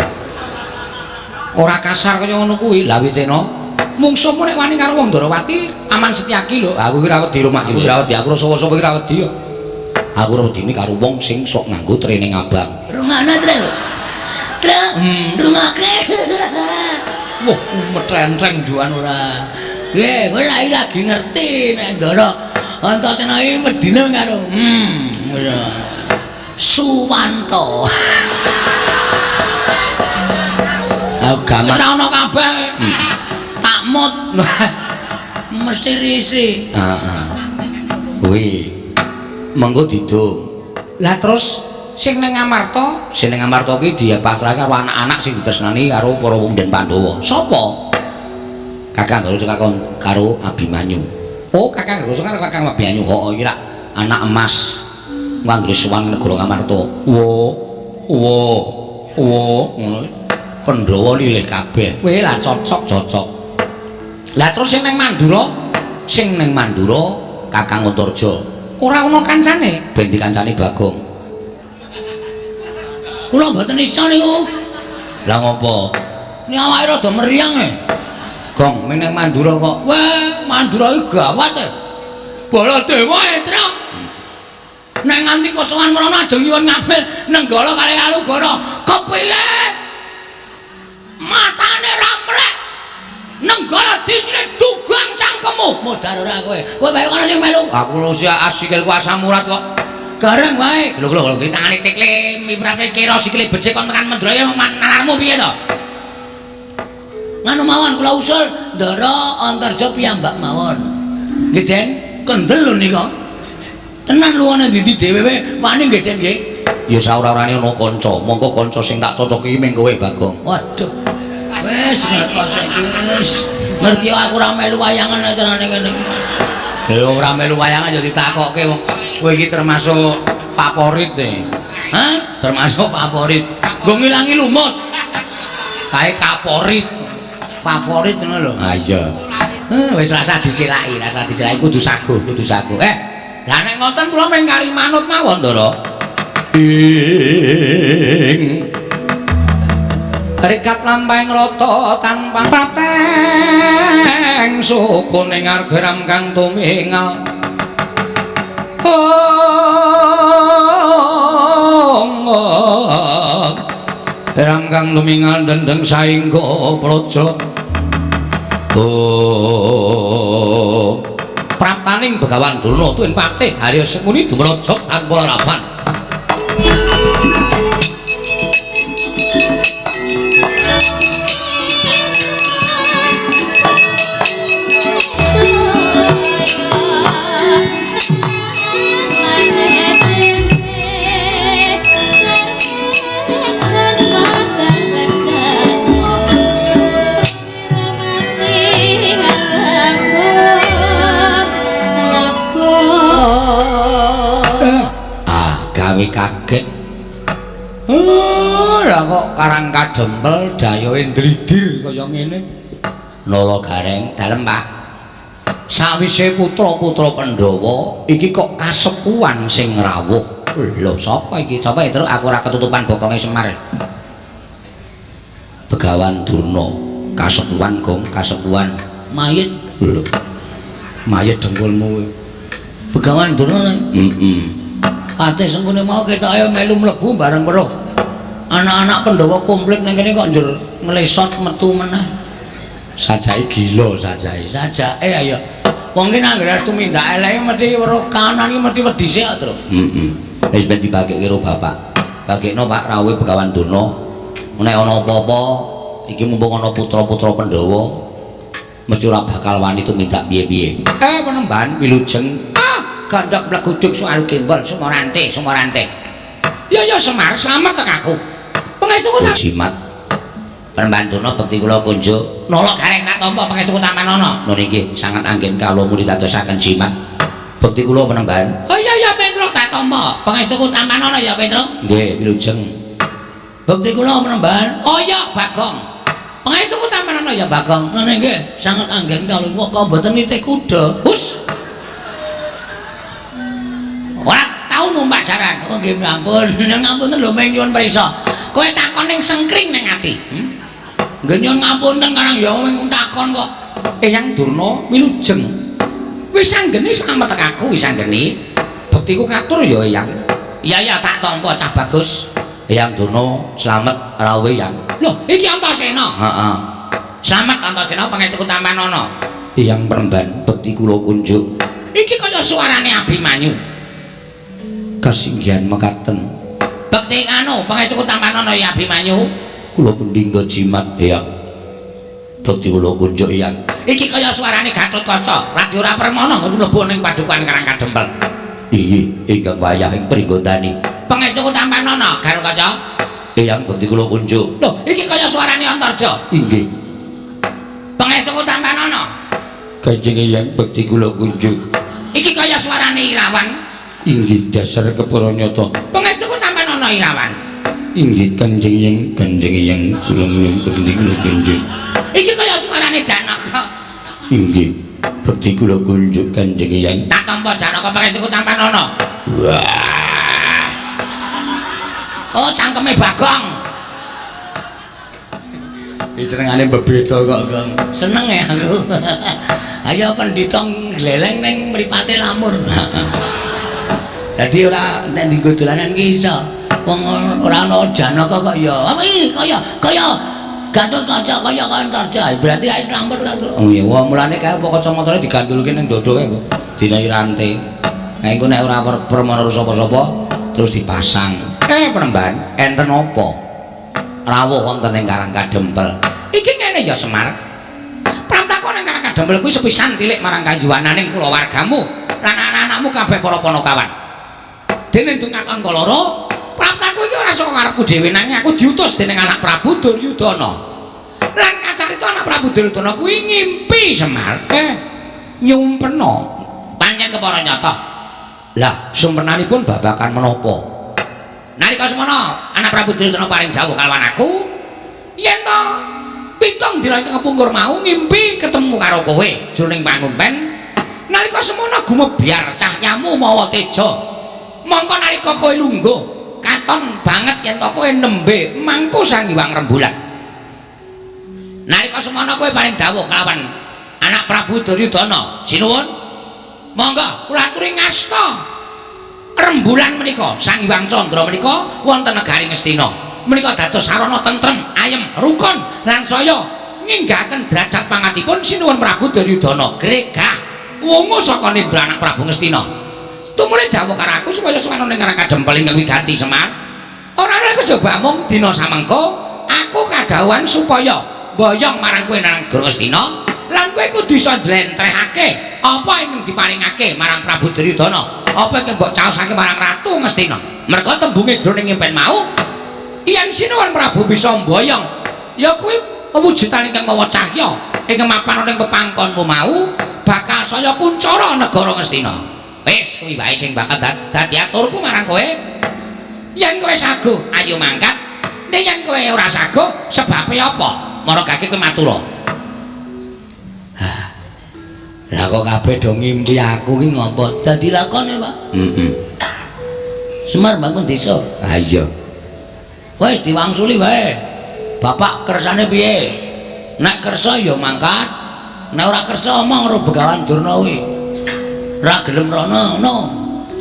Ora kasar kaya ngono kuwi. Lah witena, mungsuhmu nek wani karo wong Ndorowati, aman Setyaki lho. Aku iki ora wedi rumah iki ora wedi, aku sapa-sapa iki ora wedi kok. Aku ora wedine karo wong sing sok nganggo training abang. Rungokno, Tru. Tru, rungokne. Wah, metrentreng juan ora. Nggih, kowe lagi ngerti nek Ndara Antasena iki wedine karo ngono. Suwanto. Aku gaman. Ora ono kabeh. Takmut. Mesti risi. Heeh. Kuwi mengko didum. Lah terus sing ning Amarta, sing ning Amarta ki dipasrahke karo anak-anak sing ditresnani karo para wong-den Pandhawa. Sapa? Kakang Garuda karo Abimanyu. Oh, Kakang Garuda karo Kakang Abimanyu. Heeh, iki rak anak emas. Nganggere sowan negara Amarta. Wo, wo, wo, ngono. Pandhawa lilih kabeh. Kowe lah cocok, cocok. Lah terus sing ning Mandura, sing ning Mandura Kakang Antarja. Ora ana kancane, ben dikancani Bagong. Kula mboten iso niku. Lah ngopo? Ni awake rada meriang e. Gong, ning Mandura kok. Wah, Mandura iki gawat e. Baladewa e, Truk. Nek nganti kosowan mrono ajeng nyuwun ngambil Nenggala kali Alugara. Kepiye? Matane ra mlek. Nenggala disine dugang cangkemmu. Modar ora kowe. Kowe wae kono sing melu. Aku lho sikilku asam urat kok. Gareng wae. Lho lho lho iki tangane cikle miprate kira sikile becik kon tekan Mendraya nalarmu piye to? Nganu mawon kula usul Ndara Antarja piyambak mawon. Nggih, Den. Kendel lho nika. Tenan luwane ndi dhewe wae wani nggih, Den nggih. Ya saora-orane ana kanca, mongko kanca sing tak cocoki iki mung kowe, Bagong. Waduh. Wis ngertos saiki wis. Ngerti aku ora melu wayangan acarane ngene. Lha ora melu wayangan ya ditakokke wong kowe iki termasuk favorit e. Hah? Termasuk favorit. Nggo ngilangi lumut. Kae kaporit. Favorit ngono lho. Ha iya. Wis rasa disilaki, rasa disilaki kudu saguh, kudu saguh. Lah nek ngoten kula mung kari manut mawon, Ndara. Ing Rikat lampahing rata tanpa pateng sukune ngargeram kang tumingal. Ram kang tumingal dendeng saengga praja. Oh. Praptaning Begawan Durna tuwin patih Harya Semuni dumraja tanpa laraban. Oh, lah kok Karang Kadempel dayohe ndlidir kaya ngene. Nala Gareng, dalem Pak. Sawise putra-putra Pandhawa iki kok kasepuhan sing rawuh. Lho, sapa iki? Sapa itu? Aku ora ketutupan bokonge Semar. Begawan Durna, kasepuhan Gong, kasepuhan. Mayit. Lho. Mayit dengkulmu. Begawan Durna. Heeh. Pate sengkune mau ketoke melu mlebu bareng weruh. Anak-anak Pandhawa komplit nang kene kok njur nglesot metu meneh. Sajake gila sajake. Sajake ayo. Wong ki nang anggere tumindak eleke mesti weruh kanan iki mesti wedi sik kok, Tru. Heeh. Wis ben dibagekke karo bapak. Bagekno Pak rawuhe Begawan Durna. Nek ana apa-apa iki mumpung ana putra-putra Pandhawa mesti ora bakal wani tumindak piye-piye. Penemban wilujeng. Ah, gandhak mleguduk soal gembol sumorante, sumorante. Ya ya Semar, slamet tek aku. Pangestuku tak Jimat. Penemban Durna bekti kula kunjuk. Nala Gareng tak tampa pangestuku tampanana. Nun inggih sanget anggen kawula muni dadosaken jimat. Bekti kula Penemban. Oh iya ya Petruk tak tampa. Pangestuku tampanana ya Petruk. Nggih, wilujeng. Bekti kula Penemban. Oh iya Bagong. Pangestuku tampanana ya Bagong. Nun inggih sanget anggen kawula kok mboten nitih kuda. Hus. Ora tau numpak jaran. Oh nggih ampun. Ngapunten lho meng nyuwun prisa. Kowe takon ning sengkring ning ati. Nggih nyuwun ngapunten karang ya mung takon kok. Eyang Durna wilujeng. Wis anggene slamet tek aku wis anggene. Bektiku katur ya Eyang. Iya ya tak tampa cah bagus. Eyang Durna slamet rawuh Eyang. Lho, iki Antasena. Heeh. Slamet Antasena pangestuku tampanana. Eyang Penemban bekti kula kunjuk. Iki kaya suarane Abimanyu. Kasinggihan mekaten. Bekti anu pangestuku tampanana ya Abimanyu. Kula pendingga jimat Eyang. Bekti kula kunjuk Eyang. Iki kaya suarane Gatotkaca. Radi ora permana mlebu ning padukuhan Karang Kadempel. Inggih, ingkang wayah ing pringgondani. Pangestuku tampanana Gatotkaca. Eyang bekti kula kunjuk. Lho, iki kaya suarane Antarja. Inggih. Pangestuku tampanana. Kanjeng Eyang bekti kula kunjuk. Iki kaya suarane Irawan. Inggih dasar kepara nyata. Pangestuku tampanana Irawan. Inggih Kanjeng Eyang, Kanjeng Eyang kula nyuwun bekti kula kunjuk. Iki kaya suarane Janaka. Inggih, bekti kula kunjuk Kanjeng Eyang. Tak tampa Janaka pangestuku tampanana. Wah. Oh, cangkeme Bagong. Iki senengane bebeda kok, Gong. Seneng ya aku. Ayo pendhita ngleleng ning mripate lamur. Dadi ora nek dienggo dolanan ki iso. Wong ora ana Janaka kok ya. Apa iki kaya kaya Gatotkaca kaya Antarja. Berarti ae lamur ta, Tru. Oh iya, wah mulane kae apa kacamatane digandulke ning dodo kae, Dinahi rante. Nah engko nek ora permana sapa-sapa terus dipasang. Penemban, enten apa? Rawuh wonten ing Karang Kadempel. Iki ngene ya Semar. Prantaku ning Karang Kadempel kuwi sepisan tilik marang kanjuwananing kulawargamu lan anak-anakmu kabeh para panakawan. Dene ndungak angka loro, praptaku iki ora saka karepku dhewe nanging aku diutus dening anak Prabu Duryudana. Lan kacarita anak Prabu Duryudana kuwi ngimpi Semar. Nyumpena pancen kepara nyata. Lah, sumpenanipun babagan menapa? Nalika semono anak Prabu Duryudana paring dawuh kalawan aku, yen to pitung dina ingkang kepungkur mau ngimpi ketemu karo kowe jroning pangumpen. Nalika semono gumebyar cahyamu mawa teja. Mongko nalika kowe lungguh katon banget yen to kowe nembe mangku Sang Hyang Rembulan. Nalika semono kowe paring dawuh kalawan anak Prabu Duryudana, sinuwun monggo kula aturi ngasta rembulan menika Sang Hyang Candra menika wonten negari Ngastina. Menika dados sarana tentrem, ayem, rukun lan saya nginggahaken derajat pangatipun sinuwun Prabu Duryudana gregah wungu saka nindra anak Prabu Ngastina. Tumune dawuh karo aku supaya sowan ning Karang Kadempel ingkang wigati Semar. Ora ana kejaba mung dina samengko aku kadhawuhan supaya mboyong marang kowe nang negara Ngastina lan kowe kudu iso njlentrehake apa ingkang diparingake marang Prabu Duryudana, apa ingkang mbok caosake marang Ratu Ngastina. Merga tembunge jroning impen mau yen sinuwun Prabu bisa mboyong ya kuwi pewujudan ingkang mawa cahya ingkang mapan ing pepangkonmu mau bakal saya kuncara negara Ngastina. Wis kuwi wae sing bakal dadi aturku marang kowe. Yen kowe saguh, ayo mangkat. Nek yen kowe ora saguh, sebabe apa? Maragake kowe matur. Hah. Lah kok kabeh do ngimpi aku ki ngopo? Dadi lakone, Pak. Heeh. Semar bangun desa. Ha iya. Wis diwangsuli wae. Bapak kersane piye? Nek kersa ya mangkat. Nek ora kersa omong karo Begawan Durna kuwi. Ora gelem rono ngono.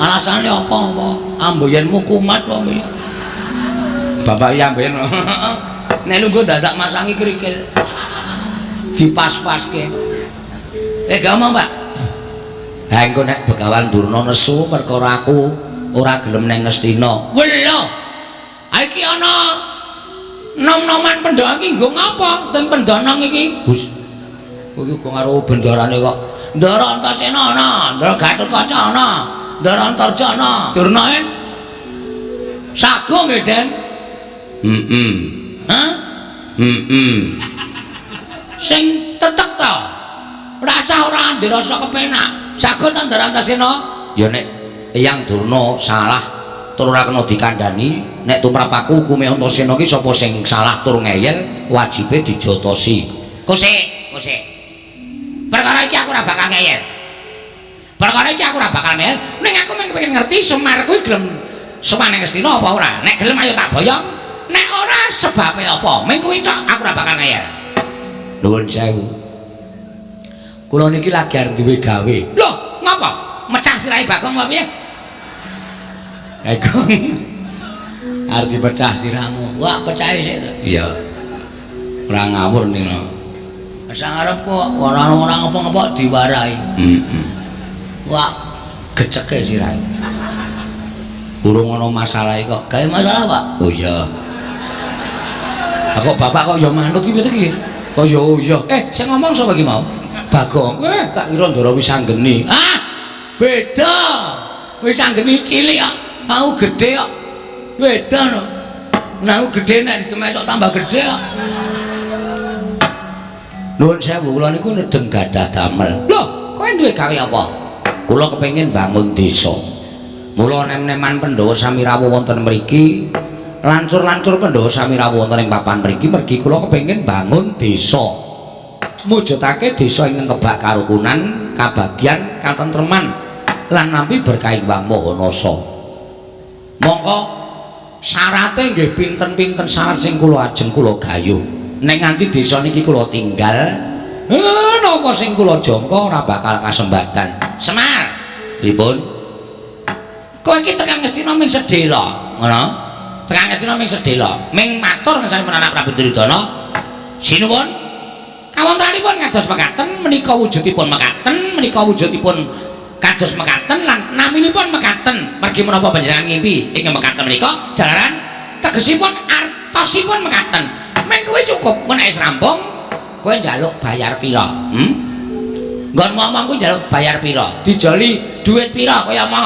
Alasane apa-apa? Amboyenmu kumat apa piye? Bapak iki amboyen. Nek lungguh dadak masangi krikil. Dipas-paske. Gak omong, Pak. Ha engko nek Begawan Durna nesu perkara aku ora gelem nang Ngastina. Welo. Ha iki ana nom-noman Pandhawa iki nggo ngapa? Teng Pendhanang iki. Gus. Kowe iki uga karo bendarane kok. Ndara Antasena ana, Ndara Gatotkaca ana, Ndara Antarja ana. Durna e sago nggih, Den. Heeh. Hah? Heeh. Sing tetek ta. Rasa ora ndirasa kepenak. Sago ta Ndara Antasena? Ya nek Eyang Durna salah tur ora kena dikandhani, nek tumrap aku hukume Antasena ki sapa sing salah tur ngeyel wajibe dijotosi. Kosek, kosek. Perkara iki aku ora bakal ngeyel. Perkara iki aku ora bakal ngeyel, ning aku mung kepengin ngerti Semar kuwi gelem sowan nang Ngastina apa ora. Nek gelem ayo tak boyong, nek ora sebabe apa? Mung kuwi tok aku ora bakal ngeyel. Nuwun sewu. Kula niki lagi arep duwe gawe. Loh, ngapa? Mecah sirahe Bagong apa piye? Bagong. Arep dipecah sirahmu. Wah, pecahe sik to. Iya. Ora ngawur ning. Sang arep kok ora ora ngopo-ngopo diwarahi. Heeh. Wah, geceke sirahe. Urung ana masalahe kok. Gawe masalah, Pak? Oh iya. Lah kok bapak kok ya manut iki piye iki? Kok ya oh iya. Sing ngomong sapa iki mau? Bagong. Tak kira Ndara Wisanggeni. Ah, beda. Wisanggeni cilik kok. Aku gedhe kok. Beda no. Nah, aku gedhe nek ditemesok tambah gedhe kok. Nuwun sewu, kula niku nedeng gadah damel. Loh, kowe duwe gawe apa? Kula kepengin bangun desa. Mula nem-neman Pandhawa sami rawuh wonten mriki, lancur-lancur Pandhawa sami rawuh wonten ing papan mriki mergi kula kepengin bangun desa. Mujudake desa ingkang kebak karukunan, kabagyan, katentreman lan nampi berkah Hyang Maha Nasa. Mongko syarate nggih pinten-pinten syarat sing kula ajeng kula gayuh. Nek nganti desa niki kula tinggal, napa sing kula jangka ora bakal kasembatan. Semar, pripun? Kowe iki tekan Ngastina ming sedhela, ngono? Tekan Ngastina ming sedhela, ming matur ngersane anak Prabu Duryudana. Sinuwun. Kawontenanipun kados mekaten menika wujudipun mekaten, menika wujudipun kados mekaten lan naminipun mekaten. Mergi menapa panjenengan ngimpi ing mekaten menika jalaran tegesipun artosipun mekaten. Ming kowe cukup nek wis rampung kowe njaluk bayar pira? Nggon ngomong kuwi njaluk bayar pira? Dijoli dhuwit pira kowe omong?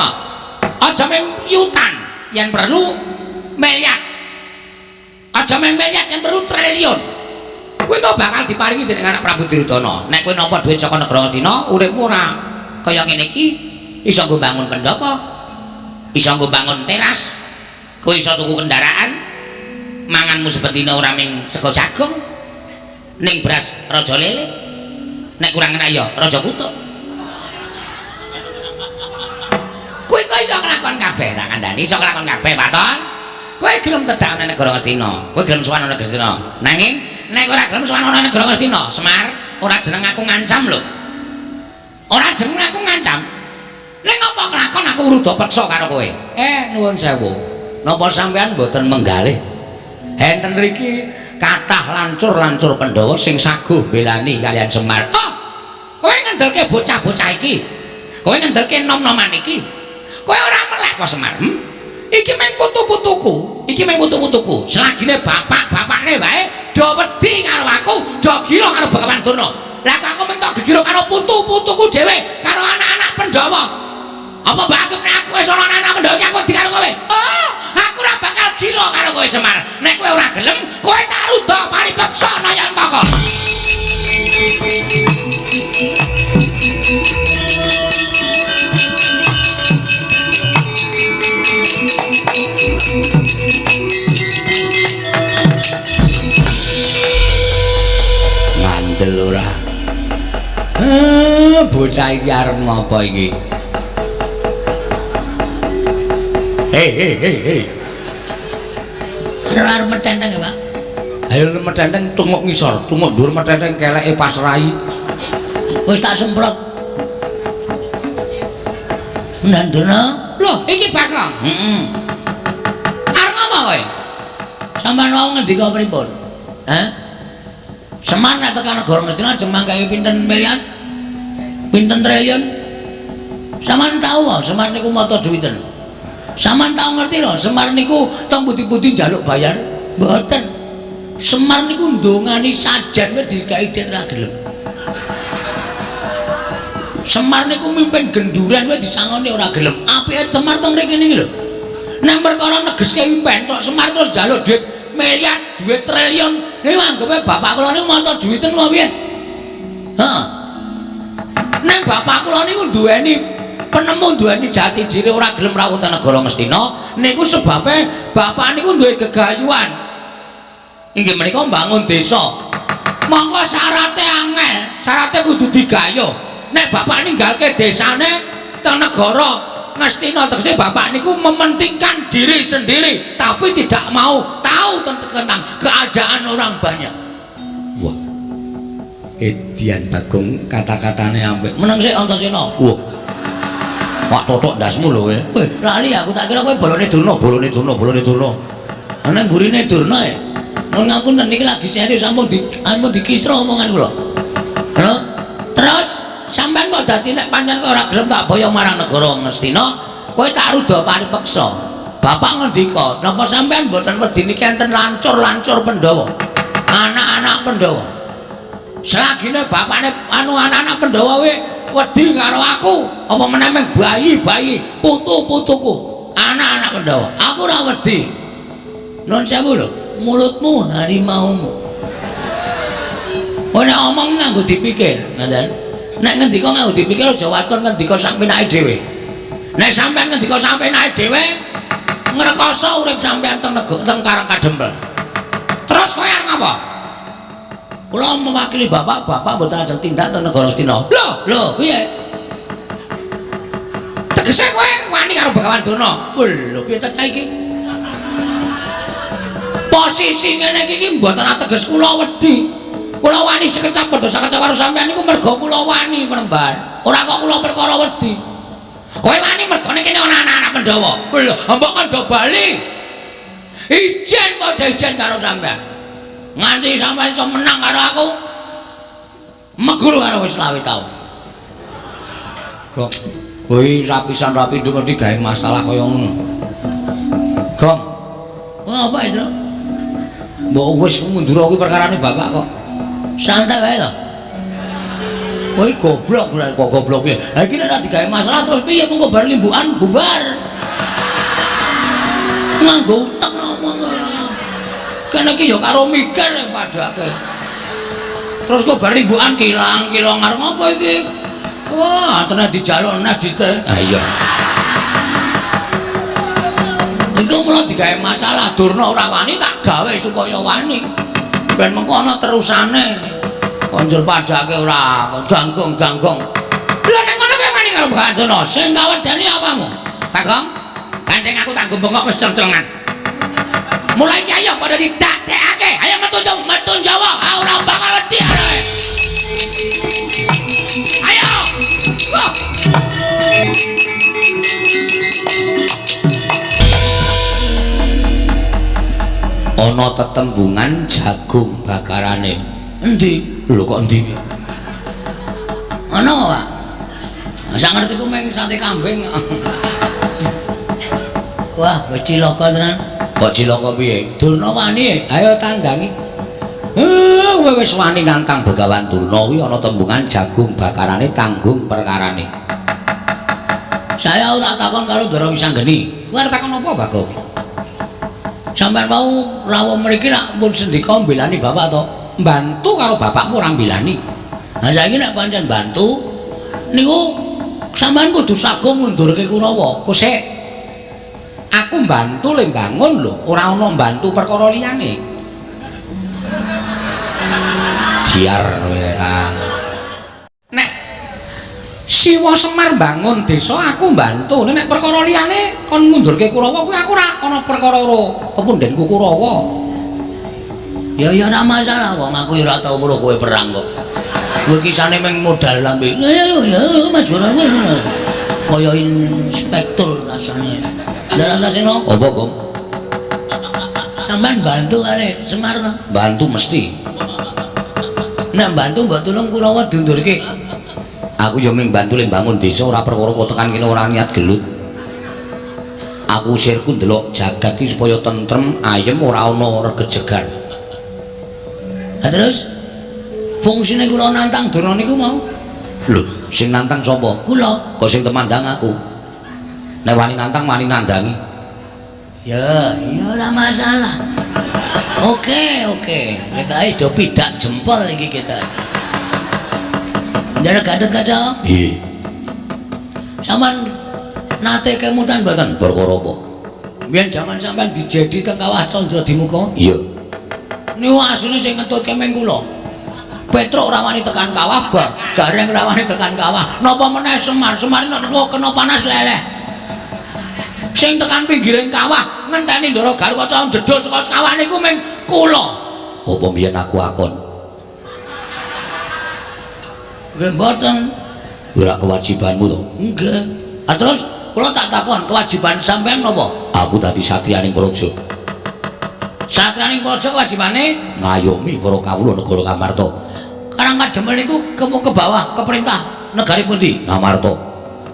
Aja mung yutan, yen perlu miliar. Aja mung miliar, yen perlu triliun. Kowe kok bakal diparingi dening anak Prabu Duryudana. Nek kowe nampa dhuwit saka negara Ngastina, uripmu ora kaya ngene iki, iso nggo bangun pendhapa, iso nggo bangun teras, kowe iso tuku kendaraan, manganmu sebendina ora ming sego jagung, ning beras raja lele, nek kurang enak ya raja kutuk. Kowe kok iso nglakon kabeh, tak kandhani iso nglakon kabeh, Waton. Kowe gelem tedak nang negara Ngastina, kowe gelem sowan nang negara Ngastina. Nanging nek ora gelem sowan nang negara Ngastina, Semar, ora jeneng aku ngancam lho. Ora jeneng aku ngancam. Ning apa kelakon aku rudha peksa karo kowe? Nuwun sewu. Napa sampean mboten menggalih? Enten riki kathah lancur-lancur Pandhawa sing saguh belani kalian Semar. Oh, kowe ngendelke bocah-bocah iki. Kowe ngendelke nom-noman iki. Kowe ora melek kok Semar. Iki mung putu-putuku, iki mung putu-putuku. Selagine bapak-bapakne wae do wedi karo aku, do gila karo Begawan Durna. Lah kok aku mung tok gegiro karo putu-putuku dhewe, karo anak-anak Pandhawa. Apa mbak aku nek aku wis ana anak-anak Pandhawa iki aku wedi karo kowe? Oh, aku ora bakal gila karo kowe Semar. Nek kowe ora gelem, kowe tak rudha paripeksa Nayantaka. Bocah iki arep ngopo iki? Hei hei hei hei. Arep metenteng ya, Pak. Ayo metenteng tunguk ngisor, tunguk dhuwur metenteng keleke pas rai. Wis tak semprot. Nandana. Loh, iki Bagong. Heeh. Arep ngapa kowe? Sampeyan wau ngendika pripun? Hah? Semar nek tekan negara Ngastina ajeng manggahi pinten miliar? Pinten triliun? Sampeyan tau wae Semar niku mata duwiten. Sampeyan tau ngerti lho, Semar niku teng pundi-pundi njaluk bayar? Mboten. Semar niku ndongani sajen wis dikai dhek ra gelem. Semar niku mimpin genduren wis disangoni ora gelem. Apike Semar teng mriki niki lho. Nang perkara negeske impen tok Semar terus njaluk dhuwit miliar, dhuwit triliun. Niku anggepe bapak kula niku mata duwiten apa piye? Heeh. Nang bapak kula niku duweni penemu, duweni jati diri ora gelem rawuh teng negara Ngastina niku sebabe bapak niku duwe gegayuhan. Inggih menika mbangun desa. Mongko syarate angel, syarate kudu digayuh. Nek bapak ninggalke desane teng negara Ngastina tegese bapak niku mementingkan diri sendiri tapi tidak mau tahu tentang keadaan orang banyak. Wah. Edian Bagong kata-katane apik. Meneng sik Antasena. Wah. Pak totok ndasmu lho kowe. Weh, lali aku tak kira kowe bolone Durna, bolone Durna, bolone Durna. Ana mburine Durna e. Nuwun ngapunten niki lagi serius ampun di ampun dikisra omongan kula. Lho, terus sampean kok dadi nek pancen ora gelem tak boyong marang negara Ngastina, kowe tak ruda paripeksa. Bapak ngendika, napa sampean mboten wedi niki enten lancur-lancur Pandhawa? Anak-anak Pandhawa. Selagine bapakne anu anak-anak Pandhawa kuwi wedi karo aku, apa meneh mung bayi-bayi, putu-putuku, anak-anak Pandhawa. Aku ora wedi. Nuwun sewu lho, mulutmu harimaumu. Kowe nek omong nganggo dipikir, ngoten. Nek ngendika nganggo dipikir aja waton ngendika sak penake dhewe. Nek sampean ngendika sak penake dhewe, ngrekoso urip sampean teng teng Karang Kadempel. Terus kowe arep ngapa? Kula mewakili bapak, bapak mboten ajeng tindak teng negara Ngastina. Lho, lho, piye? Tegese kowe wani karo Begawan Durna. Lho, piye ta saiki? Posisi ngene iki mboten ateges kula wedi. Kula wani sekecap padha sakecap karo sampean niku mergo kula wani penemban. Ora kok kula perkara wedi. Kowe wani mergone kene ana anak-anak Pandhawa. Lho, mbok kandha bali. Ijen padha ijen karo sampean. Nganti sampean iso menang karo aku. Meguru karo wis 20 taun. Gong. Kowe rapisan rapi nduk mesti gawe masalah kaya ngono. Gong. Oh, apa itu? Mbok wis mundur kuwi perkarane bapak kok. Santai wae to. Kowe goblok kok goblok piye? Ha iki nek ora digawe masalah terus piye mengko bar limbukan bubar. Nganggo utek ngomong. Kene iki ya karo mikir padake. Terus kok bar limbukan kilang-kilong arep ngopo iki? Wah, tenan dijaluk nah dite. Ha iya. Iku mula digawe masalah Durna ora wani tak gawe supaya wani. Ben mengko ana terusane. Konjur padake ora ganggung-ganggung. Lha nek ngono kowe wani karo Begawan Durna, sing kawedeni apamu? Bagong, gandeng aku tak bengok wis ceng-cengan. Mulai iki ayo padha didadekake. Ayo metu metu Jawa, ora bakal wedi arek. Ayo. Wah. Ana tetembungan jagung bakarane. Endi? Lho kok endi? Ana kok, Pak. Sak ngertiku mung sate kambing. Wah, wis cilaka tenan. Kok cilaka piye? Durna wani. Ayo tandangi. Kowe wis wani nantang Begawan Durna kuwi ana tembungan jagung bakarane tanggung perkarane. Saya tak takon karo Ndara Wisanggeni. Kowe arep takon apa, Bagong? Sampeyan mau rawuh mriki rak pun sendika mbelani bapak to? Bantu karo bapakmu ora mbelani. Lah saiki nek pancen bantu niku sampeyan kudu sago ngundurke Kurawa. Kok sik aku mbantu le mbangun lho, ora ana mbantu perkara liyane. Jiar kowe ra. Nek Siwa Semar bangun desa aku mbantu. Nek perkara liyane kon ngundurke Kurawa kuwi aku ora ana perkara karo pepundhenku Kurawa. Ya ya ora masalah wong aku ya ora tau weruh kowe perang kok. Kowe kisane mung modal lambe. Ya ya maju ora. Kaya inspektur rasane. Ndara Antasena, Apa, Gong? Sampeyan bantu kare Semar to? Bantu mesti. Nek bantu mbok tulung Kurawa diundurke. Aku ya mung bantu le bangun desa ora perkara kok tekan kene ora niat gelut. Aku sirku ndelok jagat iki supaya tentrem, ayem ora ana regejegan. Lah terus fungsine kula nantang Durna niku mau? Lho, sing nantang sapa? Kula. Kok sing temandang aku. Nek wani nantang wani nandangi. Ya, ya ora masalah. Oke, oke. Kita wis do pidak jempol iki kita. Ndara Gatot Kaca, Nggih. Sampeyan nate kemutan mboten? Perkara apa? Biyen jaman sampean dijedi teng kawah Candra Dimuka. Iya. Niku asline sing ngetutke ming kula. Petruk ora wani tekan kawah, Gareng ora wani tekan kawah. Napa meneh Semar? Semar nek kena panas leleh. Sing tekan pinggiring kawah ngenteni Ndara Garukaca ndedul saka kawah niku ming kula. Apa mbiyen aku akon? Nggih mboten. Ora kewajibanmu to? Nggih. Ah terus kula tak takon, kewajiban sampean napa? Aku dadi satriyaning praja. Satriyaning praja kewajibane ngayomi para kawula negara Ngamarta. Karang Kadempel niku ke bawah ke perintah negari pundi? Ngamarta.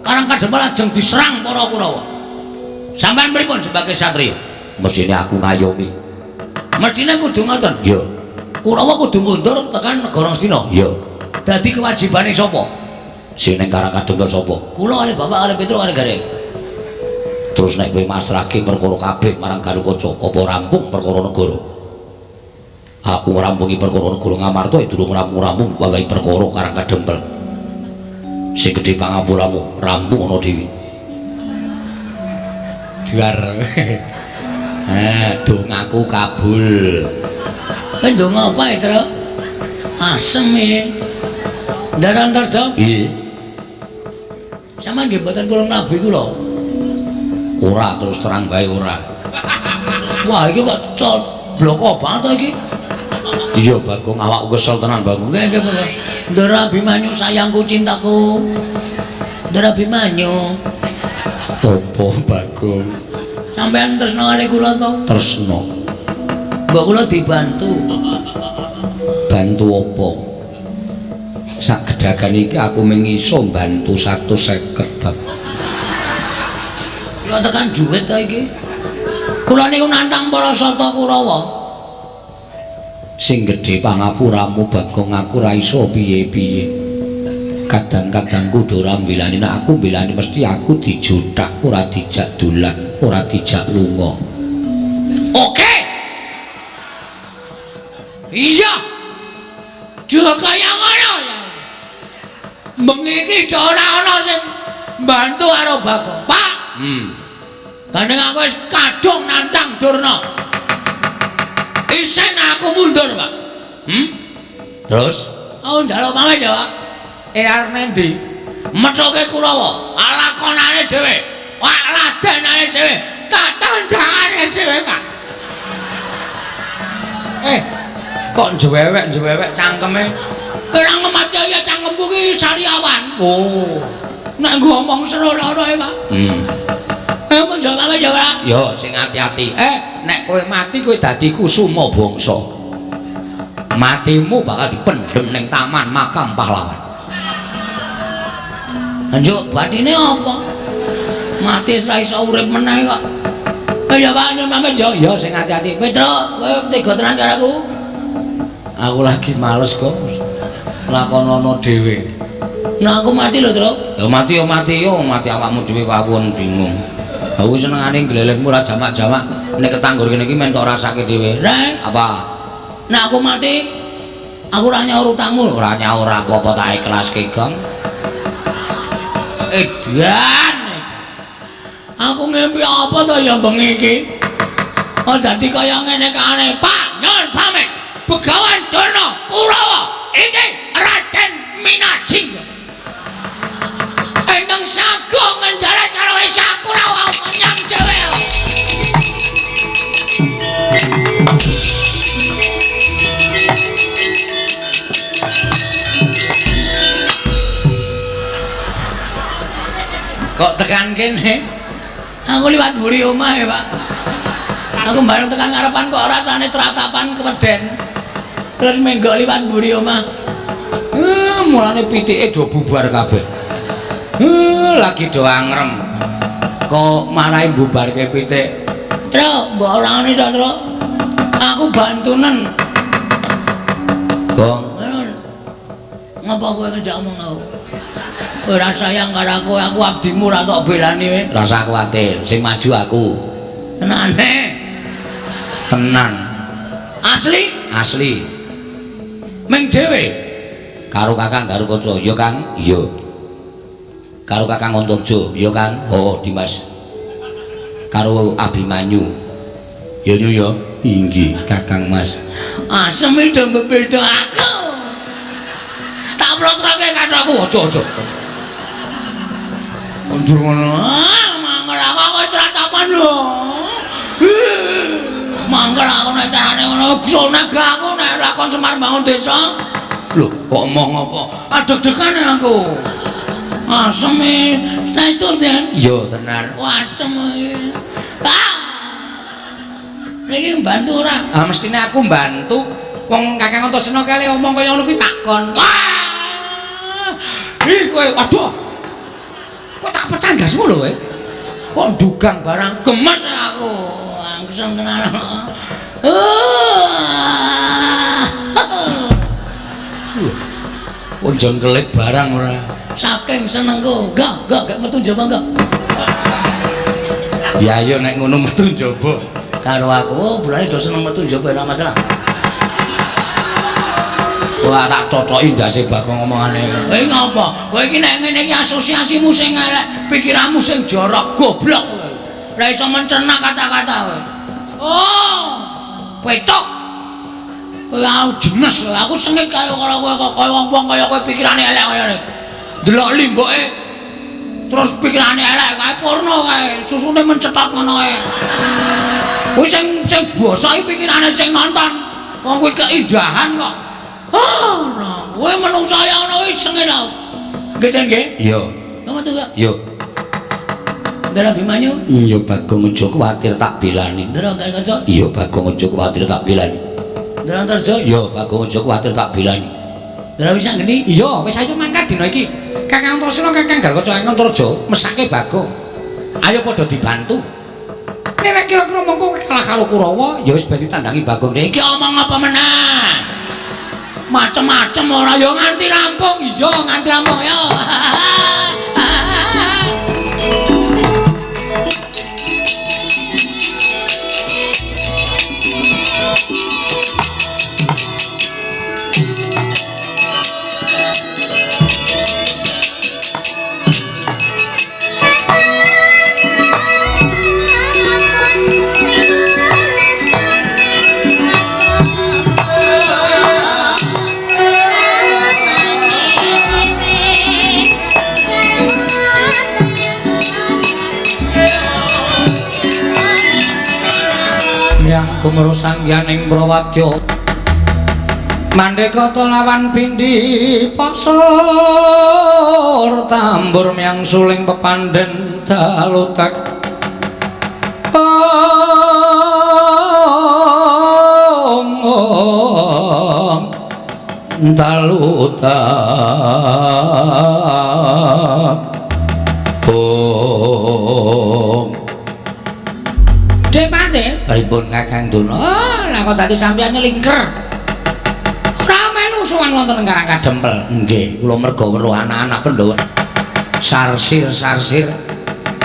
Karang Kadempel lajeng diserang para Kurawa. Sampean pripun sebagai satriya? Mestine aku ngayomi. Mestine kudu ngoten. Iya. Kurawa kudu mundur tekan negara Ngastina. Iya. Dadi kewajibane sapa? Sing ning Karang Kadempel sapa? Kula kalih bapak kalih Petruk kalih Gareng. Terus nek kowe masrahke perkara kabeh marang Garukaca, apa rampung perkara negara? Aku ngrampungi perkara negara Ngamarta ya durung rampung-rampung wawahi perkara Karang Kadempel. Sing gedhe pangapuramu rampung ana dhewe. Duar. Dongaku kabul. Kowe ndonga apa, Truk? Asem iki. Ndara Antarja? Nggih. Sampeyan nggih mboten purun nabi kula. Ora, terus terang bae ora. Wah, iki kok bloko banget to iki. Iya, Bagong, awakku kesel tenan, Bagong. Nggih, nggih, Bagong. Ndara Abimanyu sayangku cintaku. Ndara Abimanyu. Apa, Bagong? Sampeyan tresna kali kula to? Tresna. Mbok kula dibantu. Bantu apa? Sak gedagan iki aku mung iso mbantu 150, Bagong. Kok tekan duit to iki? Kula niku nantang para sata Kurawa. Sing gedhe pangapuramu, Bagong, aku ora iso piye-piye. Kadang-kadang kudu ora mbelani, nek aku mbelani mesti aku dijuthak, ora dijak dolan, ora dijak lunga. Oke. Iya. Juga kaya ngono ya. Bengi iki ora ana sing mbantu karo Bagong. Pak. Gandeng aku wis kadung nantang Durna. Isen aku mundur, Pak. Terus? Aku njaluk pamit ya, Pak. Arep nendi? Methoke Kurawa, lakonane dhewe, wak ladenane dhewe, tak tandangane dhewe, Pak. Kok njewewek-njewewek cangkeme? Ora ngematke ya cangkemku ki sariawan. Oh. Nek ngomong seru lara e, Pak. Mun jawab pamit ya, Pak. Yo sing ati-ati. Nek kowe mati kowe dadi kusuma bangsa. Matimu bakal dipendhem ning taman makam pahlawan. Njuk batine apa? Mati wis ra iso urip meneh kok. Ya Pak, nyun pamit yo. Ya sing ati-ati. Petruk, kowe tega tenan karo aku. Aku lagi males kok. Lakonono dhewe. Nah aku mati lho, Truk. Ya mati yo mati yo, mati awakmu dhewe kok aku bingung. Aku senengane glelengmu ora jamak-jamak. Nek ketanggur kene iki men tok rasake dhewe. Rek, apa? Nek aku mati, aku ora nyaur utangmu. Ora nyaur apa-apa tak ikhlaske, Gong. Edan. Aku ngimpi apa to ya bengi iki? Oh dadi kaya ngene kae. Pak, nyun pamit. Begawan Durna Kurawa iki Raden Minajing. Agung ngenjaret karo Esa Kurawa menyang dhewe. Kok tekan kene? Aku liwat mburi omah ya, Pak. Aku bareng tekan ngarepan kok rasane tratapan keweden. Terus menggok liwat mburi omah. Mulane pitike do bubar kabeh. Lagi do angrem. Kok marahi bubarke pitik. Truk, mbok orangane to, Truk. Aku bantunen. Gong. Ngapa kowe ngejak omong aku? Ora sayang karo aku, aku abdimu ora tok belani kowe. Rasa kuwatir, sing maju aku. Tenane. Tenan. Asli? Asli. Ming dhewe. Karo Kakang Garukaca, ya Kang? Iya. Karo Kakang Antarja, ya Kang? Oh, Dimas. Karo Abimanyu. Ya nyu ya. Inggih, Kakang Mas. Asem do mbebeda aku. Tak plotroke karo aku, aja-aja. Mundur ngono. Ah, mangkel aku wis tratapan lho. Mangkel aku nek carane ngono, gsone aku nek lakon Semar bangun desa. Lho, kok omong apa? Adeg-degane aku. Asem e. Saestu, Den? Iya, tenan. Wah, asem iki. Ah. Niki mbantu ora? Ah, mestine aku mbantu. Wong Kakang Antasena kale omong kaya ngono kuwi takon. Wah. Ih, kowe aduh. Kok tak pecah ndasmu lho kowe? Kok ndugang barang gemes aku. Langsung tenan. Wong jengkelit barang ora. Saking senengku. Enggak metu njaba enggak. Ya ayo nek ngono metu njaba. Karo aku, oh, bulane do seneng metu njaba ora masalah. Wah, tak cocoki ndase Bagong omongane. Kowe ngopo? Kowe iki nek ngene iki asosiasimu sing elek, pikiranmu sing jorok, goblok kowe. Ora iso mencerna kata-kata kowe. Oh, petok. Kowe aku jenes, aku sengit karo kowe kok kaya wong-wong kaya kowe pikirane elek kaya ngene. Delok limboke terus pikirane elek kae porno kae, susune mencetot ngono kae. Kuwi sing bosok iki pikirane sing nonton. Wong kuwi keindahan kok. Ora, kowe menungsa ya ngono wis sengit aku. Nggih, Den nggih? Iya. Ngono to, Kak? Iya. Ndara Abimanyu? Iya, Bagong aja kuwatir tak belani. Ndara Garukaca? Iya, Bagong aja kuwatir tak belani. Ndara Antarja? Iya, Bagong aja kuwatir tak belani. Ndara Wisanggeni? Iya, wis ayo mangkat dina iki. Kakang Antasena, Kakang Garukaca, Kakang Antarja mesake Bagong. Ayo padha dibantu. Nek kira-kira mongko kowe kalah karo Kurawa, ya wis ben ditandangi Bagong. Iki omong apa meneh? Macem-macem ora ya nganti rampung. Iya, nganti rampung ya. Gumru sangyaning Prawadya Mandeka lawan pindhi pasur tambur myang suling pepandhen dalutek ong dalutek ong. Dek pripun Kakang Duna? Oh, lah kok dadi sampeyan nyelingker. Ora melu sowan wonten ing Karang Kadempel. Nggih, kula merga weruh anak-anak Pandhawa. Sarsir-sarsir.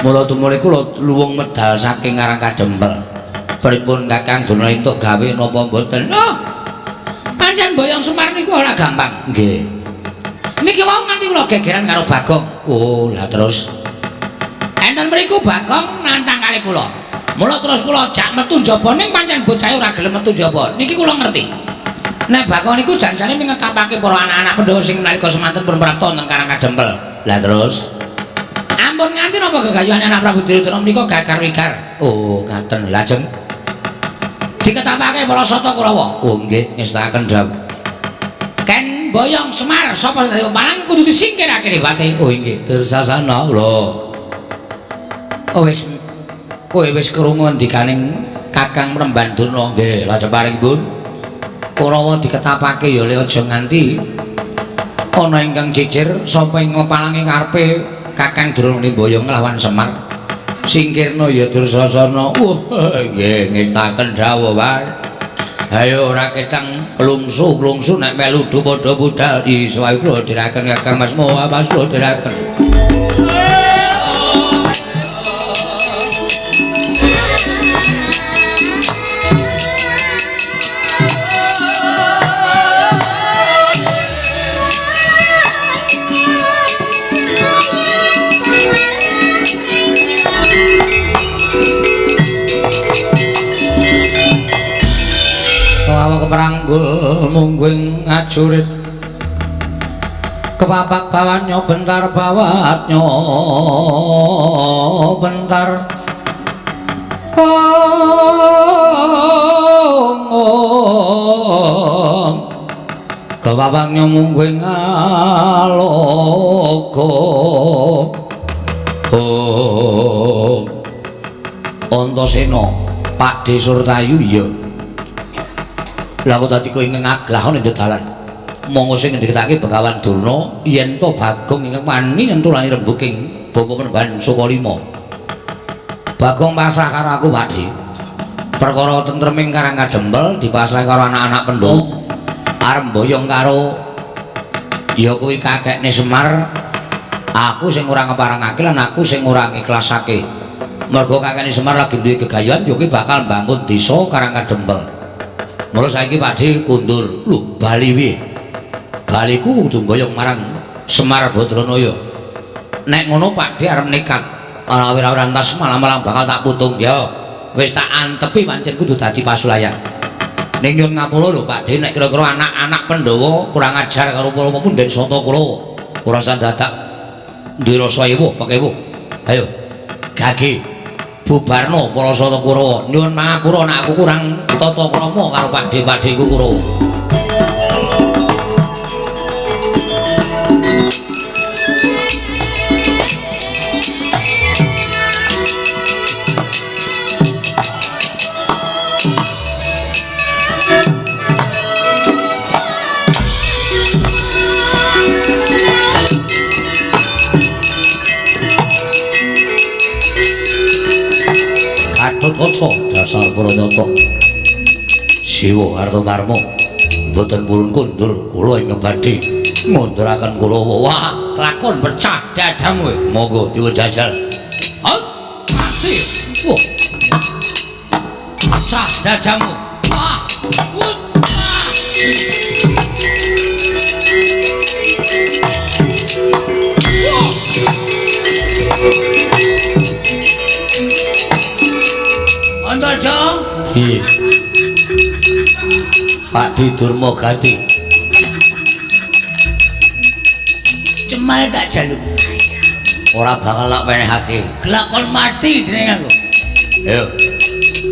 Mula tumuli kula luwung medal saking Karang Kadempel. Pripun Kakang Duna entuk gawe napa mboten? Oh. Pancen boyong Semar niku ora gampang. Nggih. Niki wau nganti kula gegeran karo Bagong. Oh, lah terus enten mriku Bagong nantang kali kula. Mula terus kula jak metu njaba ning pancen bocahe ora gelem metu njaba. Niki kula ngerti. Nek Bagong niku janjane mengetapake para anak-anak Pandhawa sing nalika semanten pun prapta wonten Karang Kadempel. Lah terus Ampun nganti napa gegayuhane anak Prabu Duryudana menika gagar wigar. Oh, ngaten. Lajeng diketapake para Sata Kurawa. Oh, nggih, ngestakaken dawuh. Ken boyong Semar sapa sing palang kudu disingkirake dewate. Oh, nggih, Dursasana lho. Oh, wis kowe wis krungu ngendikaning Kakang Mremban Durna. Nggih, lajeng paring pun Kurawa diketapake ya le aja nganti ana ingkang cicir sapa ing palange karepe Kakang Durna mboyong nglawan Semar. Singkirna ya Dursasana. Wah, nggih ngestaken dawuh wae. Ayo ora ketang klungsu-klungsu nek melu padha budal. Iso ae kula dherekaken Kakang Mas Moha Mas kula dherekaken. Keperanggul mungguing ajurit kepapak bawatnya bentar bawatnya bentar oh, kepapaknya mungguing alogo oh Antasena Pakde Surtayu iya. Lah kok dadi kowe ngaglah ana ing dalan. Monggo sing ngendikake Begawan Durna yen to Bagong ingkang wani nentulani rembug ing bapa Penemban Sukalima. Bagong pasrah karo aku, Pakde. Perkara tentreming Karang Kadempel dipasrah karo anak-anak Pandhawa. Arep mboyong karo ya kuwi kakekne Semar. Aku sing ora ngeparangake lan aku sing ora ngikhlasake. Mergo kakekne Semar lagi duwe gegayuhan ya kuwi bakal mbangun desa Karang Kadempel. Mula saiki Pakde kundur. Lho, bali piye? Baliku kudu mboyong marang Semar Badranaya. Nek ngono Pakde arep nekat. Ora awir-awiran tas malam-malam bakal tak putung ya. Wis tak antepi pancen kudu dadi pasulayan. Ning nyuwun ngapura lho Pakde nek kira-kira anak-anak Pandhawa kurang ajar karo para pundhen Sata Kurawa. Ora usah dadak duwe rasa ewuh pekewuh. Ayo. Gage bubarno para Sata Kurawa. Nyuwun pangapura nek aku kurang tata krama karo pakde-pakdeku Kurawa. Gatotkaca dasar para nyata. Siwa Artomarma mboten purun kundur kula ingkang badhe ngunduraken Kurawa. Wah, lakon pecah dadamu. Monggo diwun jajal. Hot, mati. Wah. Pecah dadamu. Wah. Wah. Antaja. Piye? Pakde Durma Gati. Cemal tak jaluk. Ora bakal tak wenehake. Kelakon mati dening aku. Ayo.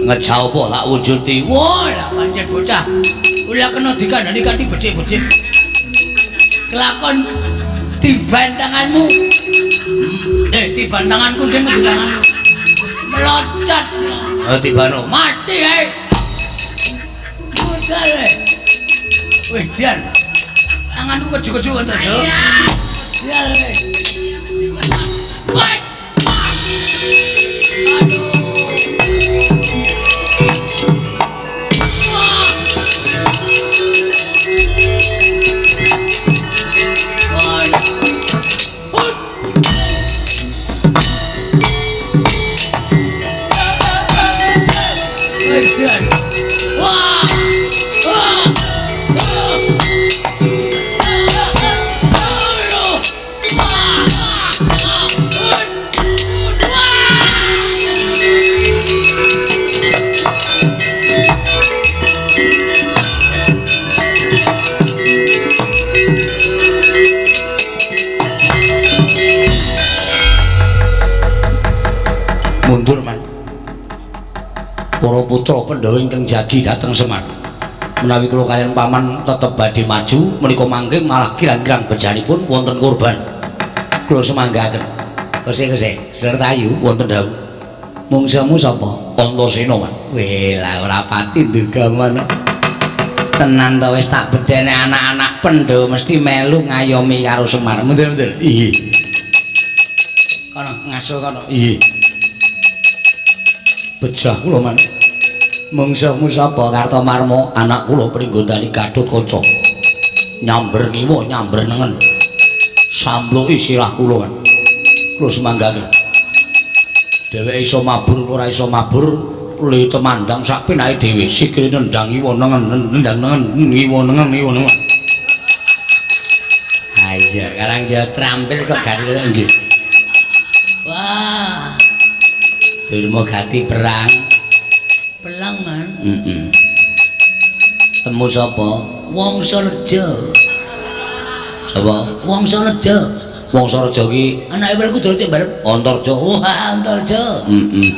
Ngejau apa tak wujudi. Wah, lah pancen bocah. Ora kena dikandani kanthi becik-becik. Kelakon tiban tanganmu. Tiban tanganku ding tanganmu. Meloncat sira. Oh, tibano. Mati ae. Modal ae. Wih, Dian. Tanganku keju-keju Antaja. Dian ae. Wah. Aduh. Wah. Wah. Wah. Wah. Wah. Wah. Wah. Para putra Pandhawa ingkang jagi dhateng Semar. Menawi kula kaliyan paman tetep badhe maju menika mangke malah kirang-kirang bejanipun wonten korban. Kula semanggaken. Kose-kose Sertayu wonten dawuh. Mungsuhmu sapa? Antasena, Mas. Weh, lah ora pati nduga mana. Tenan to wis tak bedhene anak-anak Pandhawa mesti melu ngayomi karo Semar. Mendel-mendel. Iya. Kono ngaso kono. Iya. Bejah kula man. Mungsuhmu sapa? Kartomarma, anak kula Pringgondani Gatotkaca. Nyamber ngiwa, nyamber nengen. Sambluki sirah kula man. Kula semanggaken. Dheweke iso mabur ora iso mabur, le temandang sak penake dhewe. Sikile nendang ngiwa nengen, nendang nengen, ngiwa nengen, ngiwa nengen. Ha iya, karang ya trampil kok gak nggih. Wah. Durma gati perang. Pelang man. Heeh. Temu sapa? Wangsa Leja. Sapa? Wangsa Leja. Wangsa Reja ki anake Werkudara cek barep Antarja. Wah, Antarja. Heeh.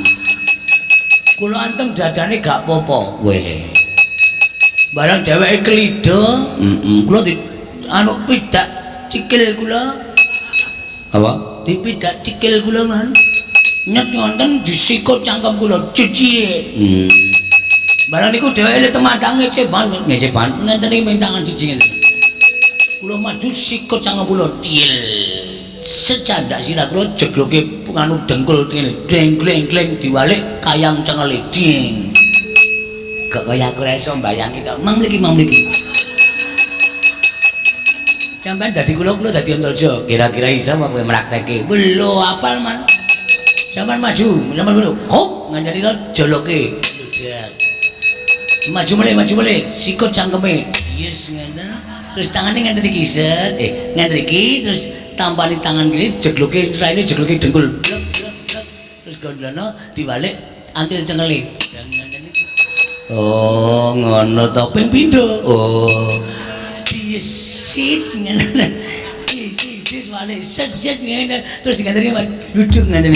Kula antem dadane gak apa-apa. Weh. Barang dheweke klida, heeh. Kula di anu pidak cikil kula. Apa? Dipidak cikil kula man. Nyet ngonten disikut cangkem kula cicit. Barang niku dheweke le temandang ngece ban, ngece ban. Ngenten iki mintangan siji ngene. Kula maju sikut cangkem kula til. Secandak sirah kula jegloke nganu dengkul ngene. Gleng gleng gleng diwalik kayang cengele ding. Kok kaya aku ora iso mbayangke to. Mang mriki, mang mriki. Sampeyan dadi kula, kula dadi Antarja. Kira-kira iso apa kowe mrakteke? Lho, apal man. Sampeyan maju, sampeyan ngono. Hop, ngandani to joloke. Bludak. Maju mulih, maju mulih. Sikut cangkeme. Yes ngenten. Terus tangane ngenten iki set. Ngenten iki terus tampani tangan kiri jegloke raine jegloke dengkul. Blek blek blek. Terus gondono diwalik antil cengele. Oh, ngono to ping pindho. Oh. Disit ngene. Dis walik set set ngene terus digandeni duduk ngene.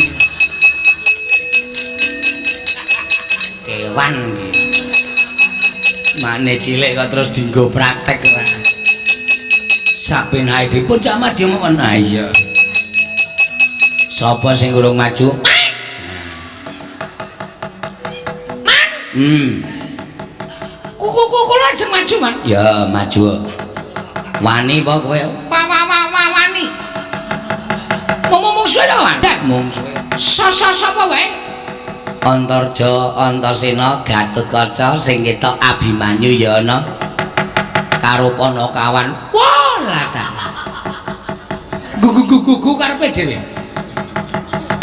Kewan iki. Mane cilik kok terus dienggo praktek ora. Sak penake dipun cak madya mawon. Ha iya. Sapa sing urung maju? Man. Kuku kula ajeng maju, Man. Ya, maju. Wani apa kowe? Wa wa wa wa wani. Mung-mung suwe to, Man? Mung suwe. Sapa wae? Antarja, Antasena, Gatotkaca sing ketok Abimanyu ya ana. Karo Panakawan. Wah, lah ta. Gugu-gugu karepe dhewe.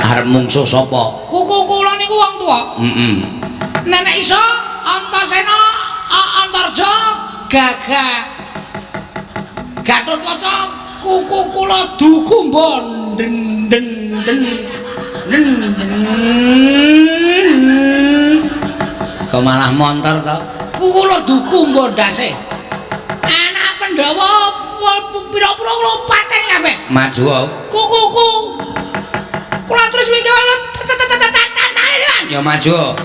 Arep mungsuh sapa? Kuku kula niku wong tuwa. Heeh. Nenek iso Antasena, Antarja, Gagah. Gatotkaca kuku kula dukumba den den den. Kok malah montor to? Kula dukumba ndase. Anak Pandhawa pira-pira kula pateni kabeh. Maju. Kuku. Kula terus mikir ya maju.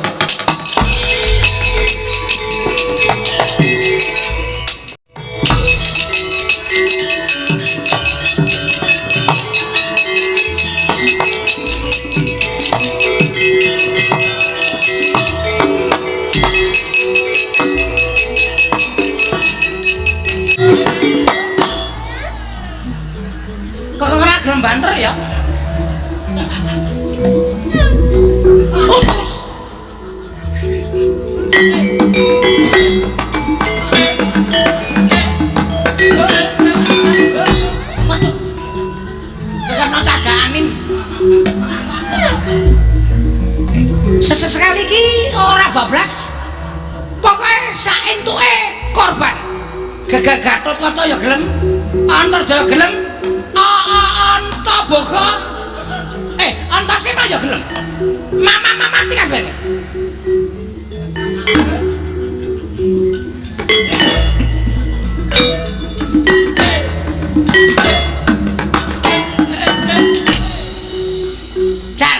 Kok banter ya? Utus. Waduh. Kekena caganin. Sesekali iki ora bablas. Pokoke sak entuke korban. Gagah Gatotkaca ya gelem, Antarja ya gelem. Antaboga Antasena ya gelem. Mama mati kabeh. Dar.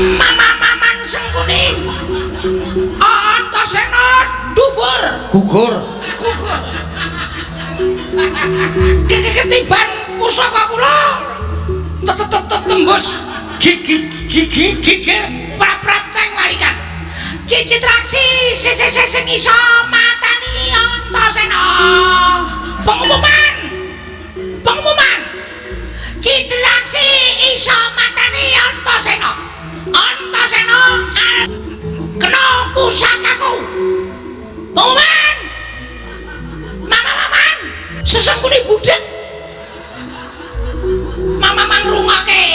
Mama-maman Sengkuni. Antasena dubur. Gugur. Gugur. Ketiban pusaka kula tembus gigi gigi gigi praprat teng walikat. Citraksi sing iso matani Antasena. Pengumuman. Pengumuman. Citraksi iso matani Antasena. Antasena kena pusakaku. Pengumuman. Mama-maman sesengkuni budhek. Mama-maman ngrungokke.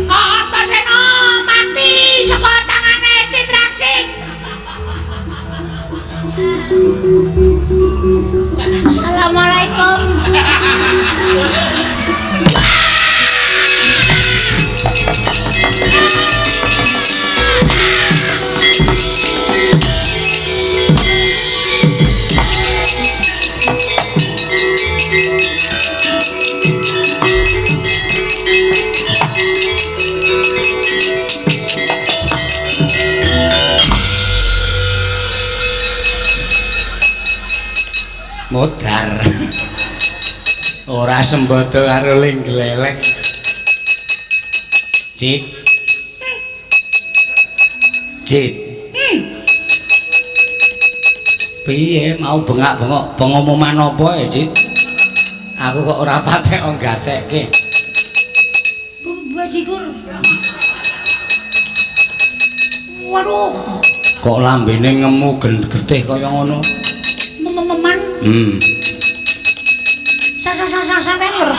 Antasena mati saka tangane Citraksi. Assalamualaikum. Modar. Ora sembodo karo ling gleleng. Cit. Cit. Piye mau bengak-bengok pengumuman apa ya, Cit? Aku kok ora patek gatekke. Bajigur. Waduh, kok lambene ngemu getih kaya ngono. Mememan. Sampean lho.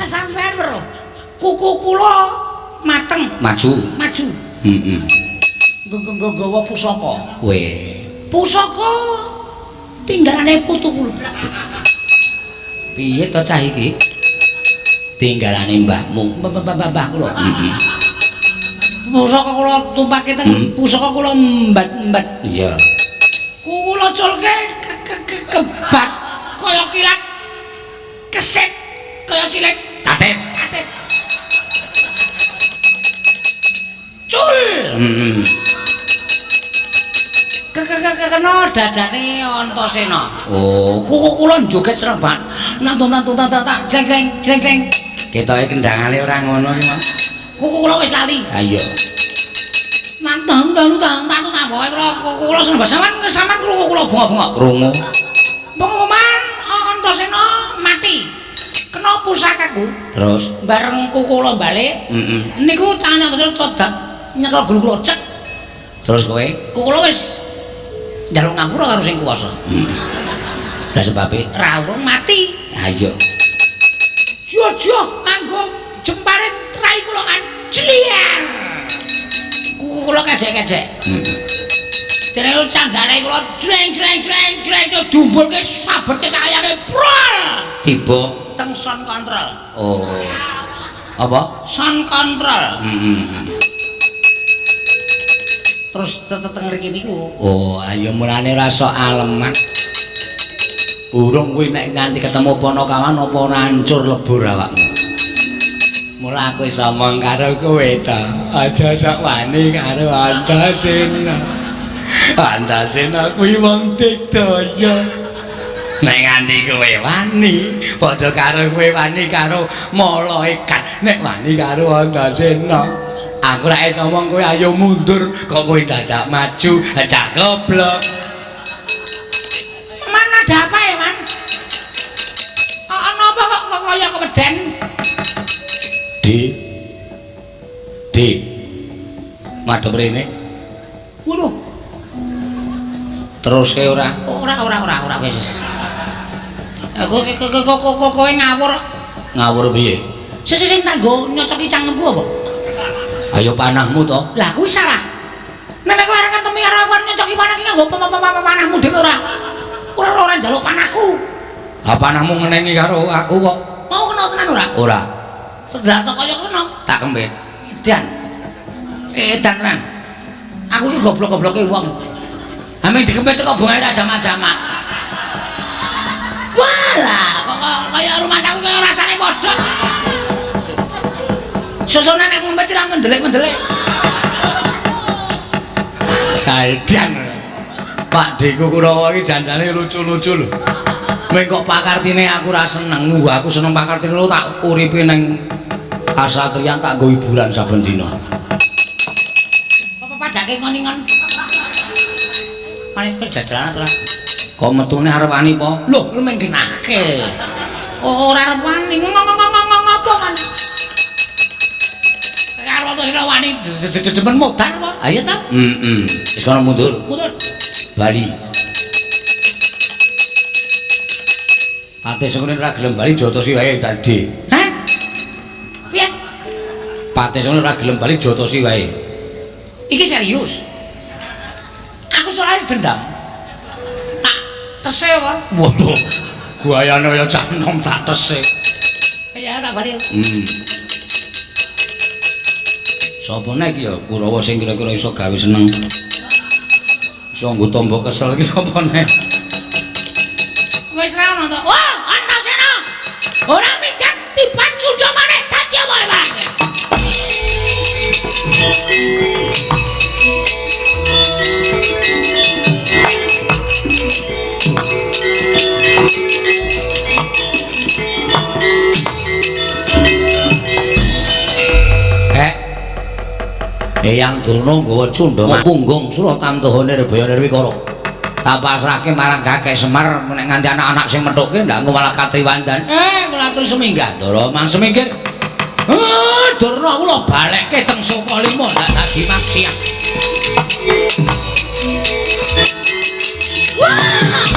Sampean lho. Kuku kula mateng. Maju. Maju. Heeh. Nggawa pusaka. Weh. Pusaka tinggalane putu kula. Piye to cah iki? Tinggalane mbahmu. Mbah kula. Heeh. Pusaka kula tumpake teng pusaka kula mbat-mbat. Iya. Kula culke kebat kaya kilat. Kesit kaya silit. Tatit. Tatit. Cul. Heeh. Kena dadane Antasena. Oh, kuku kula joget seneng banget. Nantun-nantun tak jeng jeng jeng jeng. Ketoke kendangane ora ngono iki, Mas. Kuku kula wis lali. Ha iya. Nantun nantun nantun pokoke kula kuku kula seneng banget. Sampeyan sampeyan krungu kula bengok-bengok. Krungu. Pengumuman Antasena mati. Kena pusakaku. Terus bareng kuku kula balik. Heeh. Niku tangane Antasena codak nyekel gulu kula cek. Terus kowe? Kuku kula wis njaluk ngapura karo sing kuwasa. Lah sebabe rawuh mati. Ha iya. Jojoh nganggo jemparing trai kula kan jliar. Kuku kula kejek-kejek. Heeh. Dene candane kula jreng jreng jreng jreng dumbulke sabetke sayake prol. Tiba teng sound control. Oh. Apa? Sound control. Heeh. Terus teteng mriki niku. Oh, ayo mulane rasa aleman. Urung kuwi nek nganti ketemu Panakawan apa ora hancur lebur awakmu. Mula aku iso omong karo kowe ta. Aja sok wani karo Antasena. Antasena kuwi wong digdaya. Nek nganti kowe wani, padha karo kowe wani karo malaikat. Nek wani karo Antasena, aku ra iso omong kowe ayo mundur, kok kowe dadak maju, cak goblok. Man ada apa ya, Man? Ana apa kok kaya keweden? D. D. Madhep rene. Waduh. Teruske ora? Ora wis wis. Kok kowe ngawur. Ngawur piye? Sing tak nggo nyocoki cangkemku apa? Ayo panahmu to. Lah kuwi salah. Nek kowe arep ngetemi karo aku arep nyocoki panah iki nganggo panahmu dhewe ora. Ora ora njaluk panahku. Ha panahmu ngenengi karo aku kok. Mau kena tenan ora? Ora. Sedrato kaya kena. Tak kembet. Edan. Edan tenan. Aku iki goblok-gobloke wong. Ame dikempet kok bungae ra jamak-jamak. Walah, kok kaya rumah saku kaya rasane padha. Susune nek ngempet ra mendelik-mendelik. Saedan. Pak Deku Kurawa iki janjane lucu-lucu lho. Meng kok pakartine aku ora seneng. Wah, aku seneng pakartine lho tak uripi ning kasatriyan tak nggo hiburan saben dina. Apa padake ngoni-ngon? Paling pejajaran ora. Kok metune arep wani po? Lho, lu menggenahke. Ora arep wani ngopo kan. Karo to ora wani demen modar apa? Ayo ta? Heeh. Wis kono mundur. Mundur. Bali. Pate sing ora gelem bali jotosi wae tadi. Hah? Piye? Pate sing ora gelem bali jotosi wae. Iki serius. Aku soalnya dendam. Tak tese apa? Waduh. Guayane kaya cah nom tak tese. Ya tak bali. Sapa nek ya Kurawa sing kira-kira iso gawe seneng. Iso nggo tombo kesel iki sapa nek? Wis ra ono to. Wah, Antasena. Ora minggat tiban Sunda maneh dadi apa wae. Eyang Durna nggawa cundha punggung Suratamtaha Nirbaya Nirwikara. Tak pasrahke marang Kakek Semar nek nganti anak-anak sing methuke ndak engko malah katriwandan. Kula atur seminggah. Ndara mang seminggir. Durna kula balekke teng Sukalima ndak dadi maksiat. Wah!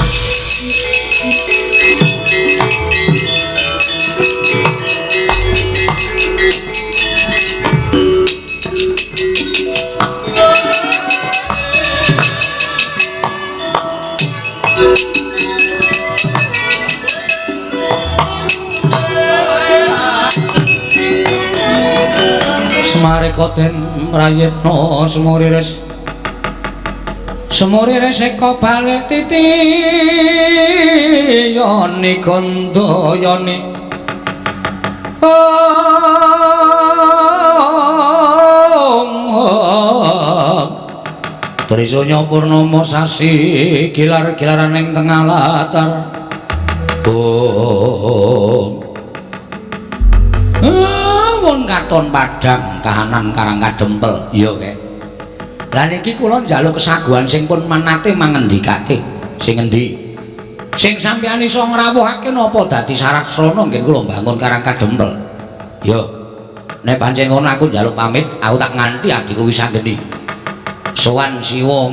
Semareka den prayitna semuriris semuriris eka balik titi yoni gandayani Trisanya purnama sasi gilar-gilaran ing tengah latar. Om. Wong katon padhang kahanan karang kadempel. Iya, Kek. Lah niki kula njaluk kesaguhan sing pun manate mangendikake. Sing endi? Sing sampeyan iso ngrawuhake napa dadi syarat srana nggih kula mbangun karang kadempel. Ya. Nek pancen ngono aku njaluk pamit, aku tak nganti adhiku Wisanggeni. Sowan Siwa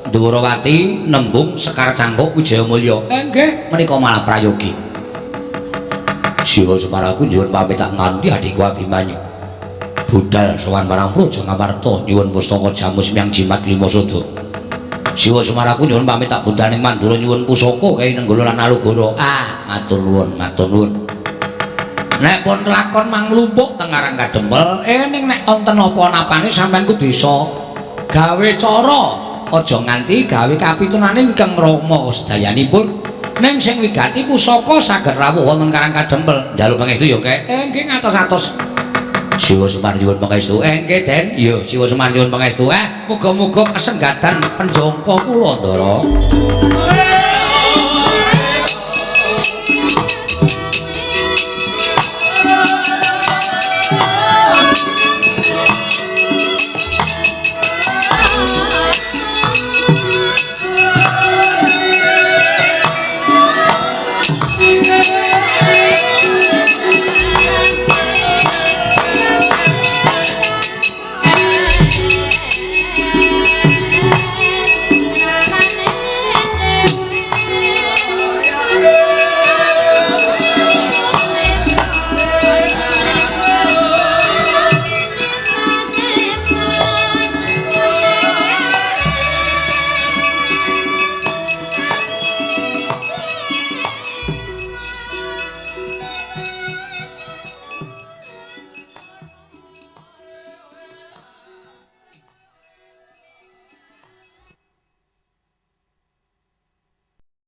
Ndhuwarawati nembung Sekar Cangkuk Wijayamulya. Nggih, menika malah prayogi. Siwa Semar aku nyuwun pamit tak nganti adhiku Abimanyu. Budal sowan marang Praja Ngamarta nyuwun pustaka jamus miang jimat lima sada. Siwa Semar aku nyuwun pamit tak budal ning Mandura nyuwun pusaka kae Nenggala lan Alugoro. Ah, matur nuwun, matur nuwun. Nek pun kelakon manglumpuk teng Karang Kadempel, ning nek wonten apa-napane sampean kudu iso gawe cara, aja nganti gawe kapitunane ingkang Rama sedayanipun. Ning sing wigati pusaka saged rawuh wonten Karang Kadempel. Njaluk pangestu ya, Kek. Nggih ngatos-atos. Siwa Semar nyuwun pangestu. Nggih, Den. Iya, Siwa Semar nyuwun pangestu. Muga-muga kasenggatan penjangka kula, Ndara.